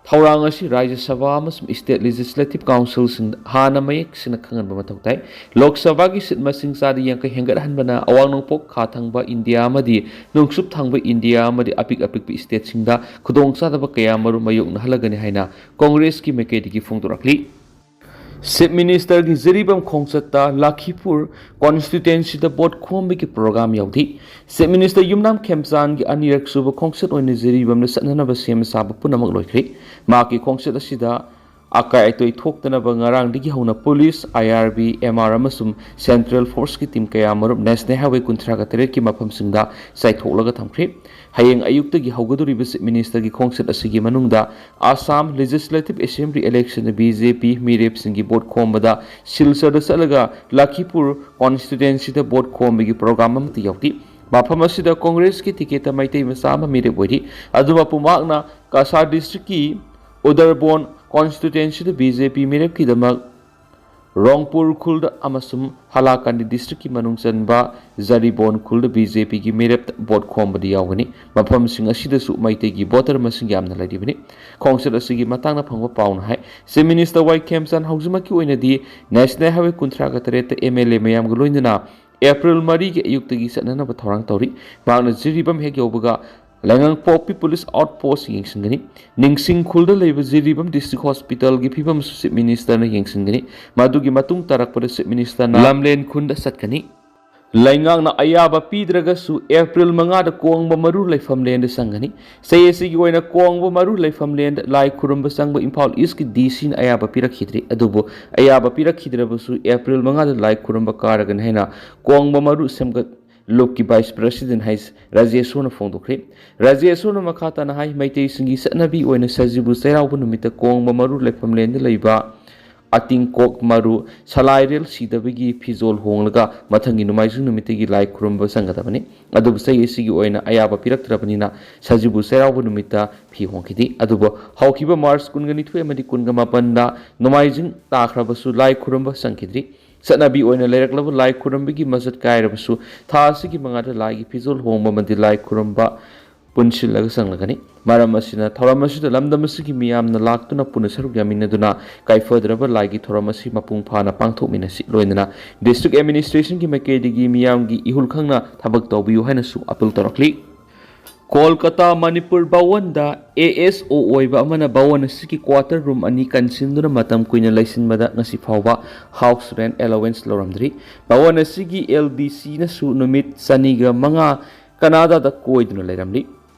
ꯊꯧꯔꯥꯡ ꯑꯁꯤ ꯔꯥꯖ꯭ꯌ ꯁꯚꯥ ꯑꯃꯁꯨꯡ ꯁ꯭ꯇꯦꯠ ꯂꯦꯖꯤꯁꯂꯦꯇꯤꯚ ꯀꯥꯎꯟꯁꯤꯜꯁꯤꯡꯗ ꯍꯥꯟꯅ ꯃꯌꯦꯛ ꯁꯦꯡꯅ ꯈꯪꯍꯟꯕ ꯃꯊꯧ ꯇꯥꯏ꯫ ꯂꯣꯛ ꯁꯚꯥꯒꯤ ꯁꯤꯠ ꯃꯁꯤꯡ ꯆꯥꯗ ꯌꯥꯡꯈꯩ ꯍꯦꯟꯒꯠꯍꯟꯕꯅ ꯑꯋꯥꯡ ꯅꯣꯡꯄꯣꯛ ꯈꯥ ꯊꯪꯕ ꯏꯟꯗꯤꯌꯥ ꯑꯃꯗꯤ ꯅꯣꯡꯆꯨꯞ ꯊꯪꯕ ꯏꯟꯗꯤꯌꯥ ꯑꯃꯗꯤ ꯑꯄꯤꯛ ꯑꯄꯤꯛꯄ ꯁ꯭ꯇꯦꯠꯁꯤꯡꯗ ꯈꯨꯗꯣꯡꯆꯥꯗꯕ ꯀꯌꯥ ꯃꯔꯨꯝ ꯃꯥꯌꯣꯛꯅꯍꯜꯂꯒꯅꯤ ꯍꯥꯏꯅ ꯀꯣꯡꯒ꯭ꯔꯦꯁꯀꯤ ꯃꯥꯏꯀꯩꯗꯒꯤ ꯐꯣꯡꯗꯣꯔꯛꯂꯤ꯫ ꯆꯤꯐ ꯃꯤꯅꯤꯁꯇꯔꯒꯤ ꯖꯤꯔꯤꯕꯥꯝ ꯈꯣꯡꯆꯠꯇ ꯂꯈꯤꯄꯨꯔ ꯀꯣꯟꯁꯇꯤꯇ꯭ꯋꯦꯟꯁꯤꯗ ꯚꯣꯠ ꯈꯣꯝꯕꯒꯤ ꯄ꯭ꯔꯣꯒ꯭ꯔꯥꯝ ꯌꯥꯎꯗꯦ꯫ ꯆꯤꯐ ꯃꯤꯅꯤꯁꯇꯔ ꯌꯨꯝꯅꯥꯝ ꯈꯦꯝꯆꯥꯟꯒꯤ ꯑꯅꯤꯔꯛ ꯁꯨꯕ ꯈꯣꯡꯆꯠ ꯑꯣꯏꯅ ꯖꯤꯔꯤꯕꯥꯝꯗ ꯆꯠꯅꯅꯕ ꯁꯦꯝ ꯁꯥꯕ ꯄꯨꯝꯅꯃꯛ ꯂꯣꯏꯈ꯭ꯔꯦ꯫ ꯃꯍꯥꯛꯀꯤ ꯈꯣꯡꯆꯠ ꯑꯁꯤꯗ ꯑꯀꯥꯏ ꯑꯇꯣꯏ ꯊꯣꯛꯇꯅꯕ ꯉꯔꯥꯡꯗꯒꯤ ꯍꯧꯅ ꯄꯨꯂꯤꯁ, ꯑꯥꯏ ꯑꯥꯔ ꯕꯤ, ꯑꯦꯝ ꯑꯥꯔ ꯑꯃꯁꯨꯡ ꯁꯦꯟꯇ꯭ꯔꯦꯜ ꯐꯣꯔꯁꯀꯤ ꯇꯤꯝ ꯀꯌꯥ ꯃꯔꯨꯞ ꯅꯦꯁꯅꯦꯜ ꯍꯥꯏꯋꯦ ꯀꯨꯟꯊ꯭ꯔꯥꯒ ꯇꯔꯦꯠꯀꯤ ꯃꯐꯝꯁꯤꯡꯗ ꯆꯥꯏꯊꯣꯛꯂꯒ ꯊꯝꯈ꯭ꯔꯦ꯫ ꯍꯌꯦꯡ ꯑꯌꯨꯛꯇꯒꯤ ꯍꯧꯒꯗꯧꯔꯤꯕ ꯆꯤꯐ ꯃꯤꯅꯤꯁꯇꯔꯒꯤ ꯈꯣꯡꯆꯠ ꯑꯁꯤꯒꯤ ꯃꯅꯨꯡꯗ ꯑꯁꯥꯝ ꯂꯦꯖꯤꯁꯂꯦꯇꯤꯚ ꯑꯦꯁꯦꯝꯕ꯭ꯂꯤ ꯏꯂꯦꯛꯁꯟꯗ ꯕꯤ ꯖꯦ ꯄꯤ ꯃꯤꯔꯦꯞꯁꯤꯡꯒꯤ ꯚꯣꯠ ꯈꯣꯝꯕꯗ ꯁꯤꯜꯆꯔꯗ ꯆꯠꯂꯒ ꯂꯈꯤꯄꯨꯔ ꯀꯣꯟꯁꯇꯤꯇ꯭ꯋꯦꯟꯁꯤꯗ ꯚꯣꯠ ꯈꯣꯝꯕꯒꯤ ꯄ꯭ꯔꯣꯒ꯭ꯔꯥꯝ ꯑꯃꯠꯇ ꯌꯥꯎꯗꯦ꯫ ꯃꯐꯝ ꯑꯁꯤꯗ ꯀꯣꯡꯒ꯭ꯔꯦꯁꯀꯤ ꯇꯤꯀꯦꯠꯇ ꯃꯩꯇꯩ ꯃꯆꯥ ꯑꯃ ꯃꯤꯔꯦꯞ ꯑꯣꯏꯔꯤ꯫ ꯑꯗꯨ ꯃꯄꯨꯝ ꯃꯍꯥꯛꯅ ꯀꯁꯥꯔ ꯗꯤꯁꯇ꯭ꯔꯤꯛꯀꯤ ꯎꯗꯔꯕꯣꯟ ꯀꯣꯟꯁꯇꯤꯇ꯭ꯋꯦꯟꯁꯤꯗ ꯕꯤ ꯖꯦ ꯄꯤ ꯃꯤꯔꯦꯞꯀꯤꯗꯃꯛ ꯔꯣꯡꯄꯨꯔ ꯈꯨꯜꯗ ꯑꯃꯁꯨꯡ ꯍꯂꯥꯀꯥꯟꯗꯤ ꯗꯤꯁꯇ꯭ꯔꯤꯛꯀꯤ ꯃꯅꯨꯡ ꯆꯟꯕ ꯖꯔꯤꯕꯣꯟ ꯈꯨꯜꯗ ꯕꯤ ꯖꯦ ꯄꯤꯒꯤ ꯃꯤꯔꯦꯞꯇ ꯚꯣꯠ ꯈꯣꯝꯕꯗ ꯌꯥꯎꯒꯅꯤ꯫ ꯃꯐꯝꯁꯤꯡ ꯑꯁꯤꯗꯁꯨ ꯃꯩꯇꯩꯒꯤ ꯚꯣꯇꯔ ꯃꯁꯤꯡ ꯌꯥꯝꯅ ꯂꯩꯔꯤꯕꯅꯤ꯫ ꯈꯣꯡꯆꯠ ꯑꯁꯤꯒꯤ ꯃꯇꯥꯡꯗ ꯐꯪꯕ ꯄꯥꯎꯅ ꯍꯥꯏ, ꯆꯤꯐ ꯃꯤꯅꯤꯁꯇꯔ ꯋꯥꯏ ꯈꯦꯝꯆꯥꯟ ꯍꯧꯖꯤꯛꯃꯛꯀꯤ ꯑꯣꯏꯅꯗꯤ ꯅꯦꯁꯅꯦꯜ ꯍꯥꯏꯋꯦ ꯀꯨꯟꯊ꯭ꯔꯥꯒ ꯇꯔꯦꯠꯇ ꯑꯦꯝ ꯑꯦꯜ ꯑꯦ ꯃꯌꯥꯝꯒ ꯂꯣꯏꯅꯅ ꯑꯦꯄ꯭ꯔꯤꯜ ꯃꯔꯤꯒꯤ ꯑꯌꯨꯛꯇꯒꯤ ꯆꯠꯅꯅꯕ ꯊꯧꯔꯥꯡ ꯇꯧꯔꯤ꯫ ꯃꯍꯥꯛꯅ ꯖꯤꯔꯤꯕꯥꯝ ꯍꯦꯛ ꯌꯧꯕꯒ ꯂꯩꯉꯥꯡꯄꯣꯛꯄꯤ ꯄꯨꯂꯤꯁ ꯑꯥꯎꯠ ꯄꯣꯁ ꯌꯦꯡꯁꯤꯟꯒꯅꯤ꯫ ꯅꯤꯡꯁꯤꯡ ꯈꯨꯜꯗ ꯂꯩꯕ ꯖꯤꯔꯤꯕꯥꯝ ꯗꯤꯁꯇ꯭ꯔꯤꯛ ꯍꯣꯁꯄꯤꯇꯥꯜꯒꯤ ꯐꯤꯕꯝꯁꯨ ꯆꯤꯐ ꯃꯤꯅꯤꯁꯇꯔꯅ ꯌꯦꯡꯁꯤꯟꯒꯅꯤ꯫ ꯃꯗꯨꯒꯤ ꯃꯇꯨꯡ ꯇꯥꯔꯛꯄꯗ ꯆꯤꯐ ꯃꯤꯅꯤꯁꯇꯔꯅ ꯂꯝꯂꯦꯟ ꯈꯨꯟꯗ ꯆꯠꯀꯅꯤ꯫ ꯂꯩꯉꯥꯛꯅ ꯑꯌꯥꯕ ꯄꯤꯗ꯭ꯔꯒꯁꯨ ꯑꯦꯄ꯭ꯔꯤꯜ ꯃꯉꯥꯗ ꯀꯣꯡꯕ ꯃꯔꯨ ꯂꯩꯐꯝ ꯂꯦꯟꯗ ꯆꯪꯒꯅꯤ꯫ ꯆꯍꯤ ꯑꯁꯤꯒꯤ ꯑꯣꯏꯅ ꯀꯣꯡꯕ ꯃꯔꯨ ꯂꯩꯐꯝ ꯂꯦꯟꯗ ꯂꯥꯏ ꯈꯨꯔꯨꯝꯕ ꯆꯪꯕ ꯏꯝꯐꯥꯜ ꯏꯁꯀꯤ ꯗꯤ ꯁꯤꯅ ꯑꯌꯥꯕ ꯄꯤꯔꯛꯈꯤꯗ꯭ꯔꯤ꯫ ꯑꯗꯨꯕꯨ ꯑꯌꯥꯕ ꯄꯤꯔꯛꯈꯤꯗ꯭ꯔꯕꯁꯨ ꯑꯦꯄ꯭ꯔꯤꯜ ꯃꯉꯥꯗ ꯂꯥꯏ ꯈꯨꯔꯨꯝꯕ ꯀꯥꯔꯒꯅꯤ ꯍꯥꯏꯅ ꯀꯣꯡꯕ ꯃꯔꯨ ꯁꯦꯝꯒꯠ ꯂꯨꯞꯀꯤ ꯚꯥꯏꯁ ꯄ꯭ꯔꯦꯁꯤꯗꯦꯟ ꯍꯥꯏ ꯔꯥꯖꯦꯁꯣꯔꯅ ꯐꯣꯡꯗꯣꯛꯈ꯭ꯔꯦ꯫ ꯔꯥꯖꯦꯁꯣꯔꯅ ꯃꯈꯥ ꯇꯥꯅ ꯍꯥꯏ, ꯃꯩꯇꯩꯁꯤꯡꯒꯤ ꯆꯠꯅꯕꯤ ꯑꯣꯏꯅ ꯁꯖꯤꯕꯨ ꯆꯩꯔꯥꯎꯕ ꯅꯨꯃꯤꯠꯇ ꯀꯣꯡꯕ ꯃꯔꯨ ꯂꯩꯐꯝꯂꯦꯟꯗ ꯂꯩꯕ ꯑꯇꯤꯡꯀꯣꯛ ꯃꯔꯨ ꯁꯂꯥꯏꯔꯦꯜ ꯁꯤꯗꯕꯒꯤ ꯐꯤꯖꯣꯜ ꯍꯣꯡꯂꯒ ꯃꯊꯪꯒꯤ ꯅꯣꯡꯃꯥꯏꯖꯤꯡ ꯅꯨꯃꯤꯠꯇꯒꯤ ꯂꯥꯏ ꯈꯨꯔꯨꯝꯕ ꯆꯪꯒꯗꯕꯅꯤ꯫ ꯑꯗꯨꯕꯨ ꯆꯍꯤ ꯑꯁꯤꯒꯤ ꯑꯣꯏꯅ ꯑꯌꯥꯕ ꯄꯤꯔꯛꯇ꯭ꯔꯕꯅꯤꯅ ꯁꯖꯤꯕꯨ ꯆꯩꯔꯥꯎꯕ ꯅꯨꯃꯤꯠꯇ ꯐꯤ ꯍꯣꯡꯈꯤꯗꯦ꯫ ꯑꯗꯨꯕꯨ ꯍꯧꯈꯤꯕ ꯃꯥꯔꯆ ꯀꯨꯟꯒ ꯅꯤꯊꯣꯏ ꯑꯃꯗꯤ ꯀꯨꯟꯒ ꯃꯥꯄꯟꯗ ꯅꯣꯡꯃꯥꯏꯖꯤꯡ ꯇꯥꯈ꯭ꯔꯕꯁꯨ ꯂꯥꯏ ꯈꯨꯔꯨꯝꯕ ꯆꯪꯈꯤꯗ꯭ꯔꯤ꯫ ꯆꯠꯅꯕꯤ ꯑꯣꯏꯅ ꯂꯩꯔꯛꯂꯕ ꯂꯥꯏ ꯈꯨꯔꯨꯝꯕꯒꯤ ꯃꯆꯠ ꯀꯥꯏꯔꯕꯁꯨ ꯊꯥ ꯑꯁꯤꯒꯤ ꯃꯉꯥꯗ ꯂꯥꯏꯒꯤ ꯐꯤꯖꯣꯜ ꯍꯣꯡꯕ ꯑꯃꯗꯤ ꯂꯥꯏ ꯈꯨꯔꯨꯝꯕ ꯄꯨꯟꯁꯤꯜꯂꯒ ꯆꯪꯂꯒꯅꯤ꯫ ꯃꯔꯝ ꯑꯁꯤꯅ ꯊꯧꯔꯝ ꯑꯁꯤꯗ ꯂꯝꯗꯝ ꯑꯁꯤꯒꯤ ꯃꯤꯌꯥꯝꯅ ꯂꯥꯛꯇꯨꯅ ꯄꯨꯟꯅ ꯁꯔꯨꯛ ꯌꯥꯃꯤꯟꯅꯗꯨꯅ ꯀꯥꯏꯐꯗ꯭ꯔꯕ ꯂꯥꯏꯒꯤ ꯊꯧꯔꯝ ꯑꯁꯤ ꯃꯄꯨꯡ ꯐꯥꯅ ꯄꯥꯡꯊꯣꯛꯃꯤꯟꯅꯁꯤ꯫ ꯂꯣꯏꯅꯅ ꯗꯤꯁꯇ꯭ꯔꯤꯛ ꯑꯦꯗꯃꯤꯅꯤꯁꯇ꯭ꯔꯦꯁꯟꯒꯤ ꯃꯥꯏꯀꯩꯗꯒꯤ ꯃꯤꯌꯥꯝꯒꯤ ꯏꯍꯨꯜ ꯈꯪꯅ ꯊꯕꯛ ꯇꯧꯕꯤꯌꯨ ꯍꯥꯏꯅꯁꯨ ꯑꯄꯤꯜ ꯇꯧꯔꯛꯂꯤ꯫ ꯀꯣꯜꯀꯇꯥ, ꯃꯅꯤꯄꯨꯔ ꯚꯋꯟꯗ ꯑꯦ ꯑꯦꯁ ꯑꯣ ꯑꯣꯏꯕ ꯑꯃꯅ ꯚꯋꯟ ꯑꯁꯤꯒꯤ ꯀ꯭ꯋꯥꯇꯔ ꯔꯨꯝ ꯑꯅꯤ ꯀꯟꯁꯤꯟꯗꯨꯅ ꯃꯇꯝ ꯀꯨꯏꯅ ꯂꯩꯁꯤꯟꯕꯗ ꯉꯁꯤ ꯐꯥꯎꯕ ꯍꯥꯎꯁ ꯔꯦꯟꯠ ꯑꯦꯂꯣꯋꯦꯟꯁ ꯂꯧꯔꯝꯗ꯭ꯔꯤ꯫ ꯚꯋꯟ ꯑꯁꯤꯒꯤ ꯑꯦꯜ ꯗꯤ ꯁꯤꯅꯁꯨ ꯅꯨꯃꯤꯠ ꯆꯅꯤꯒ ꯃꯉꯥ ꯀꯅꯥꯗꯥꯗ ꯀꯣꯏꯗꯨꯅ ꯂꯩꯔꯝꯂꯤ꯫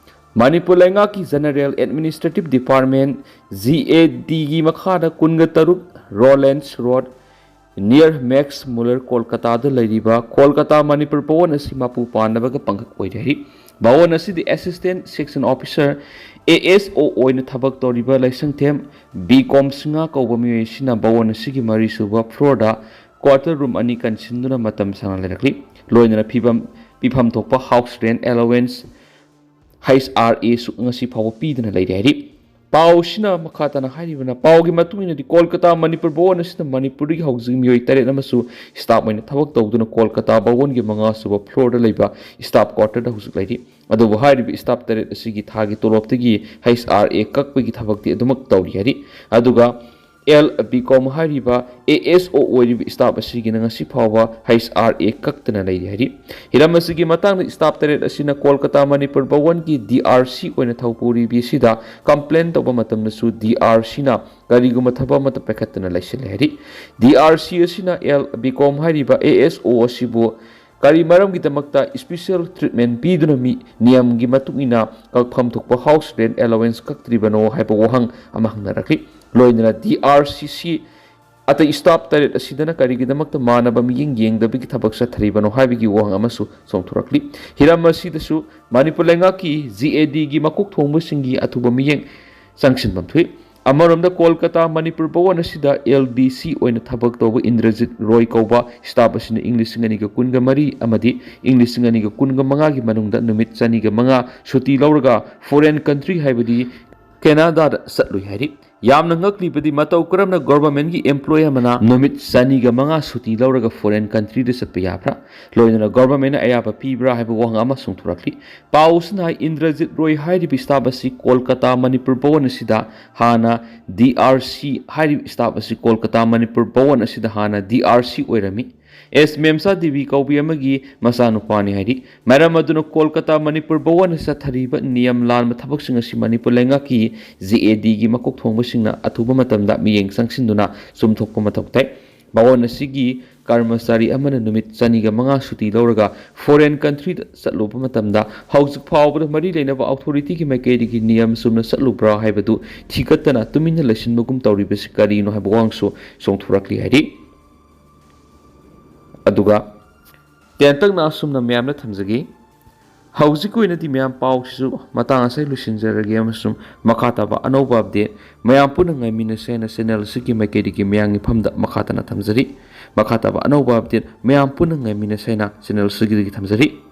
ꯃꯅꯤꯄꯨꯔ ꯂꯩꯉꯥꯛꯀꯤ General Administrative Department, G A D ꯒꯤ ꯃꯈꯥꯗ ꯀꯨꯟꯒ ꯇꯔꯨꯛ Rowlands Road, near Max Muller, ꯀꯣꯜꯀꯇꯥꯗ ꯂꯩꯔꯤꯕ ꯀꯣꯜꯀꯇꯥ ꯃꯅꯤꯄꯨꯔ ꯚꯋꯟ ꯑꯁꯤ ꯃꯄꯨ ꯄꯥꯟꯅꯕꯒ ꯄꯥꯡꯈꯛ ꯑꯣꯏꯔꯦ ꯍꯥꯏꯔꯤ꯫ ꯚꯋꯟ ꯑꯁꯤꯗꯤ Assistant Section Officer, A S O, ꯑꯣꯏꯅ ꯊꯕꯛ ꯇꯧꯔꯤꯕ ꯂꯥꯏꯁꯪꯊꯦꯝ ꯕꯤ ꯀꯣꯝ ꯁꯤꯡꯍ ꯀꯧꯕ ꯃꯤꯑꯣꯏ ꯑꯁꯤꯅ ꯚꯋꯟ ꯑꯁꯤꯒꯤ ꯃꯔꯤꯁꯨꯕ floor ꯗ quarter room ꯑꯅꯤ ꯀꯟꯁꯤꯟꯗꯨꯅ ꯃꯇꯝ ꯁꯥꯡꯅ ꯂꯩꯔꯛꯂꯤ꯫ ꯂꯣꯏꯅꯅ ꯐꯤꯕꯝ, ꯄꯤꯐꯝ ꯊꯣꯛꯄ house rent allowance, H R A ꯁꯨ ꯉꯁꯤ ꯐꯥꯎꯕ ꯄꯤꯗꯨꯅ ꯂꯩꯔꯤ ꯍꯥꯏꯔꯤ꯫ ꯄꯥꯎꯁꯤꯅ ꯃꯈꯥ ꯇꯥꯅ ꯍꯥꯏꯔꯤꯕꯅ, ꯄꯥꯎꯒꯤ ꯃꯇꯨꯡ ꯏꯟꯅꯗꯤ ꯀꯣꯜꯀꯇꯥ ꯃꯅꯤꯄꯨꯔ ꯚꯋꯟ ꯑꯁꯤꯗ ꯃꯅꯤꯄꯨꯔꯗꯒꯤ ꯍꯧꯖꯤꯛ ꯃꯤꯑꯣꯏ ꯇꯔꯦꯠ ꯑꯃꯁꯨ staff ꯑꯣꯏꯅ ꯊꯕꯛ ꯇꯧꯗꯨꯅ ꯀꯣꯜꯀꯇꯥ ꯚꯋꯟꯒꯤ ꯃꯉꯥ ꯁꯨꯕ floor ꯗ ꯂꯩꯕ staff quarter ꯗ ꯍꯧꯖꯤꯛ ꯂꯩꯔꯤ꯫ ꯑꯗꯨꯕꯨ ꯍꯥꯏꯔꯤꯕ staff ꯇꯔꯦꯠ ꯑꯁꯤꯒꯤ ꯊꯥꯒꯤ ꯇꯣꯂꯣꯞꯇꯒꯤ H R A ꯀꯛꯄꯒꯤ ꯊꯕꯛꯇꯤ ꯑꯗꯨꯃꯛ ꯇꯧꯔꯤ ꯍꯥꯏꯔꯤ꯫ ꯑꯗꯨꯒ ꯑꯦꯜ ꯕꯤꯀꯣꯝ ꯍꯥꯏꯔꯤꯕ A S O ꯑꯣꯏꯔꯤꯕ staff ꯑꯁꯤꯒꯤꯅ ꯉꯁꯤ ꯐꯥꯎꯕ H R A ꯀꯛꯇꯅ ꯂꯩꯔꯤ ꯍꯥꯏꯔꯤ꯫ ꯍꯤꯔꯝ ꯑꯁꯤꯒꯤ ꯃꯇꯥꯡꯗ staff ꯇꯔꯦꯠ ꯑꯁꯤꯅ Kolkata Manipur ꯚꯋꯟꯒꯤ D R C ꯑꯣꯏꯅ ꯊꯧꯄꯨꯔꯤꯕꯤ ꯑꯁꯤꯗ complain ꯇꯧꯕ ꯃꯇꯝꯗꯁꯨ D R C ꯅ ꯀꯔꯤꯒꯨꯝꯕ ꯊꯕꯛ ꯑꯃꯠꯇ ꯄꯥꯏꯈꯠꯇꯅ ꯂꯩꯁꯤꯜꯂꯦ ꯍꯥꯏꯔꯤ꯫ D R C ꯑꯁꯤꯅ ꯑꯦꯜ ꯕꯤꯀꯣꯝ ꯍꯥꯏꯔꯤꯕ A S O ꯑꯁꯤꯕꯨ ꯀꯔꯤ ꯃꯔꯝꯒꯤꯗꯃꯛꯇ special treatment ꯄꯤꯗꯨꯅ ꯃꯤ ꯅꯤꯌꯝꯒꯤ ꯃꯇꯨꯡ ꯏꯟꯅ ꯀꯛꯐꯝ ꯊꯣꯛꯄ house rent allowance ꯀꯛꯇ꯭ꯔꯤꯕꯅꯣ ꯍꯥꯏꯕ ꯋꯥꯍꯪ ꯑꯃ ꯍꯪꯅꯔꯛꯂꯤ꯫ ꯂꯣꯏꯅꯅ D R C C ꯑꯇꯩ staff ꯇꯔꯦꯠ ꯑꯁꯤꯗꯅ ꯀꯔꯤꯒꯤꯗꯃꯛꯇ ꯃꯥꯟꯅꯕ ꯃꯤꯠꯌꯦꯡ ꯌꯦꯡꯗꯕꯒꯤ ꯊꯕꯛ ꯆꯠꯊꯔꯤꯕꯅꯣ ꯍꯥꯏꯕꯒꯤ ꯋꯥꯍꯪ ꯑꯃꯁꯨ ꯆꯣꯡꯊꯣꯔꯛꯂꯤ꯫ ꯍꯤꯔꯝ ꯑꯁꯤꯗꯁꯨ ꯃꯅꯤꯄꯨꯔ ꯂꯩꯉꯥꯛꯀꯤ G A D ꯒꯤ ꯃꯀꯣꯛ ꯊꯣꯡꯕꯁꯤꯡꯒꯤ ꯑꯊꯨꯕ ꯃꯤꯠꯌꯦꯡ ꯆꯪꯁꯤꯟꯐꯝ ꯊꯣꯛꯏ꯫ ꯑꯃꯔꯣꯝꯗ ꯀꯣꯜꯀꯇꯥ ꯃꯅꯤꯄꯨꯔ ꯚꯋꯟ ꯑꯁꯤꯗ L D C ꯑꯣꯏꯅ ꯊꯕꯛ ꯇꯧꯕ ꯏꯟꯗ꯭ꯔꯖꯤꯠ ꯔꯣꯏ ꯀꯧꯕ staff ꯑꯁꯤꯅ ꯏꯪ ꯂꯤꯁꯤꯡ ꯑꯅꯤꯒ ꯀꯨꯟꯒ ꯃꯔꯤ ꯑꯃꯗꯤ ꯏꯪ ꯂꯤꯁꯤꯡ ꯑꯅꯤꯒ ꯀꯨꯟꯒ ꯃꯉꯥꯒꯤ ꯃꯅꯨꯡꯗ ꯅꯨꯃꯤꯠ ꯆꯅꯤꯒ ꯃꯉꯥ ꯁꯨꯇꯤ ꯂꯧꯔꯒ foreign country ꯍꯥꯏꯕꯗꯤ ꯀꯦꯅꯥꯗꯥꯗ ꯆꯠꯂꯨꯏ ꯍꯥꯏꯔꯤ꯫ ꯌꯥꯝꯅ ꯉꯛꯂꯤꯕꯗꯤ ꯃꯇꯧ ꯀꯔꯝꯅ government ꯀꯤ employee ꯑꯃꯅ ꯅꯨꯃꯤꯠ ꯆꯅꯤꯒ ꯃꯉꯥ ꯁꯨꯇꯤ ꯂꯧꯔꯒ foreign country ꯗ ꯆꯠꯄ ꯌꯥꯕ꯭ꯔꯥ? ꯂꯣꯏꯅꯅ government ꯅ ꯑꯌꯥꯕ ꯄꯤꯕ꯭ꯔꯥ ꯍꯥꯏꯕ ꯋꯥꯍꯪ ꯑꯃ ꯆꯣꯡꯊꯣꯔꯛꯂꯤ꯫ ꯄꯥꯎꯁꯤꯅ ꯍꯥꯏ ꯏꯟꯗ꯭ꯔꯖꯤꯠ ꯔꯣꯏ ꯍꯥꯏꯔꯤꯕ staff ꯑꯁꯤ ꯀꯣꯜꯀꯇꯥ ꯃꯅꯤꯄꯨꯔ ꯚꯋꯟ ꯑꯁꯤꯗ ꯍꯥꯟꯅ D R C ꯍꯥꯏꯔꯤꯕ staff ꯑꯁꯤ ꯀꯣꯜꯀꯇꯥ ꯃꯅꯤꯄꯨꯔ ꯚꯋꯟ ꯑꯁꯤꯗ ꯍꯥꯟꯅ D R C ꯑꯣꯏꯔꯝꯃꯤ꯫ ꯑꯦꯁ ꯃꯦꯝꯁꯥ ꯗꯦꯕꯤ ꯀꯧꯕꯤ ꯑꯃꯒꯤ ꯃꯆꯥꯅꯨꯄꯥꯅꯤ ꯍꯥꯏꯔꯤ꯫ ꯃꯔꯝ ꯑꯗꯨꯅ ꯀꯣꯜꯀꯇꯥ ꯃꯅꯤꯄꯨꯔ ꯚꯋꯟꯗ ꯆꯠꯊꯔꯤꯕ ꯅꯤꯌꯝ ꯂꯥꯟꯕ ꯊꯕꯛꯁꯤꯡ ꯑꯁꯤ ꯃꯅꯤꯄꯨꯔ ꯂꯩꯉꯥꯛꯀꯤ G A D ꯒꯤ ꯃꯀꯣꯛ ꯊꯣꯡꯕꯁꯤꯡꯅ ꯑꯊꯨꯕ ꯃꯇꯝꯗ ꯃꯤꯠꯌꯦꯡ ꯆꯪꯁꯤꯟꯗꯨꯅ ꯆꯨꯝꯊꯣꯛꯄ ꯃꯊꯧ ꯇꯥꯏ꯫ ꯚꯋꯟ ꯑꯁꯤꯒꯤ ꯀꯔꯃꯆꯥꯔꯤ ꯑꯃꯅ ꯅꯨꯃꯤꯠ ꯆꯅꯤꯒ ꯃꯉꯥ ꯁꯨꯇꯤ ꯂꯧꯔꯒ ꯐꯣꯔꯦꯟ ꯀꯟꯇ꯭ꯔꯤꯗ ꯆꯠꯂꯨꯕ ꯃꯇꯝꯗ ꯍꯧꯖꯤꯛ ꯐꯥꯎꯕꯗ ꯃꯔꯤ ꯂꯩꯅꯕ ꯑꯣꯊꯣꯔꯤꯇꯤꯒꯤ ꯃꯥꯏꯀꯩꯗꯒꯤ ꯅꯤꯌꯝ ꯆꯨꯝꯅ ꯆꯠꯂꯨꯕ꯭ꯔꯥ ꯍꯥꯏꯕꯗꯨ ꯊꯤꯒꯠꯇꯅ ꯇꯨꯃꯤꯟꯅ ꯂꯩꯁꯤꯟꯕꯒꯨꯝ ꯇꯧꯔꯤꯕꯁꯤ ꯀꯔꯤꯅꯣ ꯍꯥꯏꯕ ꯋꯥꯍꯪꯁꯨ ꯆꯣꯡꯊꯣꯔꯛꯂꯤ ꯍꯥꯏꯔꯤ꯫ ꯑꯗꯨꯒ ꯇꯦꯟꯇꯛꯅ ꯑꯁꯨꯝꯅ ꯃꯌꯥꯝꯅ ꯊꯝꯖꯒꯦ꯫ ꯍꯧꯖꯤꯛꯀꯤ ꯑꯣꯏꯅꯗꯤ ꯃꯌꯥꯝ ꯄꯥꯎꯁꯤꯁꯨ ꯃꯇꯥꯡ ꯑꯁꯤꯗ ꯂꯣꯏꯁꯤꯟꯖꯔꯒꯦ ꯑꯃꯁꯨꯡ ꯃꯈꯥ ꯇꯥꯕ ꯑꯅꯧꯕ ꯑꯞꯗꯦꯠ ꯃꯌꯥꯝ ꯄꯨꯟꯅ ꯉꯥꯏꯃꯤꯟꯅꯁꯦ ꯍꯥꯏꯅ ꯆꯦꯅꯦꯜ ꯑꯁꯤꯒꯤ ꯃꯥꯏꯀꯩꯗꯒꯤ ꯃꯌꯥꯝꯒꯤ ꯐꯝꯗ ꯃꯈꯥ ꯇꯥꯅ ꯊꯝꯖꯔꯤ꯫ ꯃꯈꯥ ꯇꯥꯕ ꯑꯅꯧꯕ ꯑꯞꯗꯦꯠ ꯃꯌꯥꯝ ꯄꯨꯟꯅ ꯉꯥꯏꯃꯤꯟꯅꯁꯦ ꯍꯥꯏꯅ ꯆꯦꯅꯦꯜ ꯑꯁꯤꯒꯤꯗꯒꯤ ꯊꯝꯖꯔꯤ꯫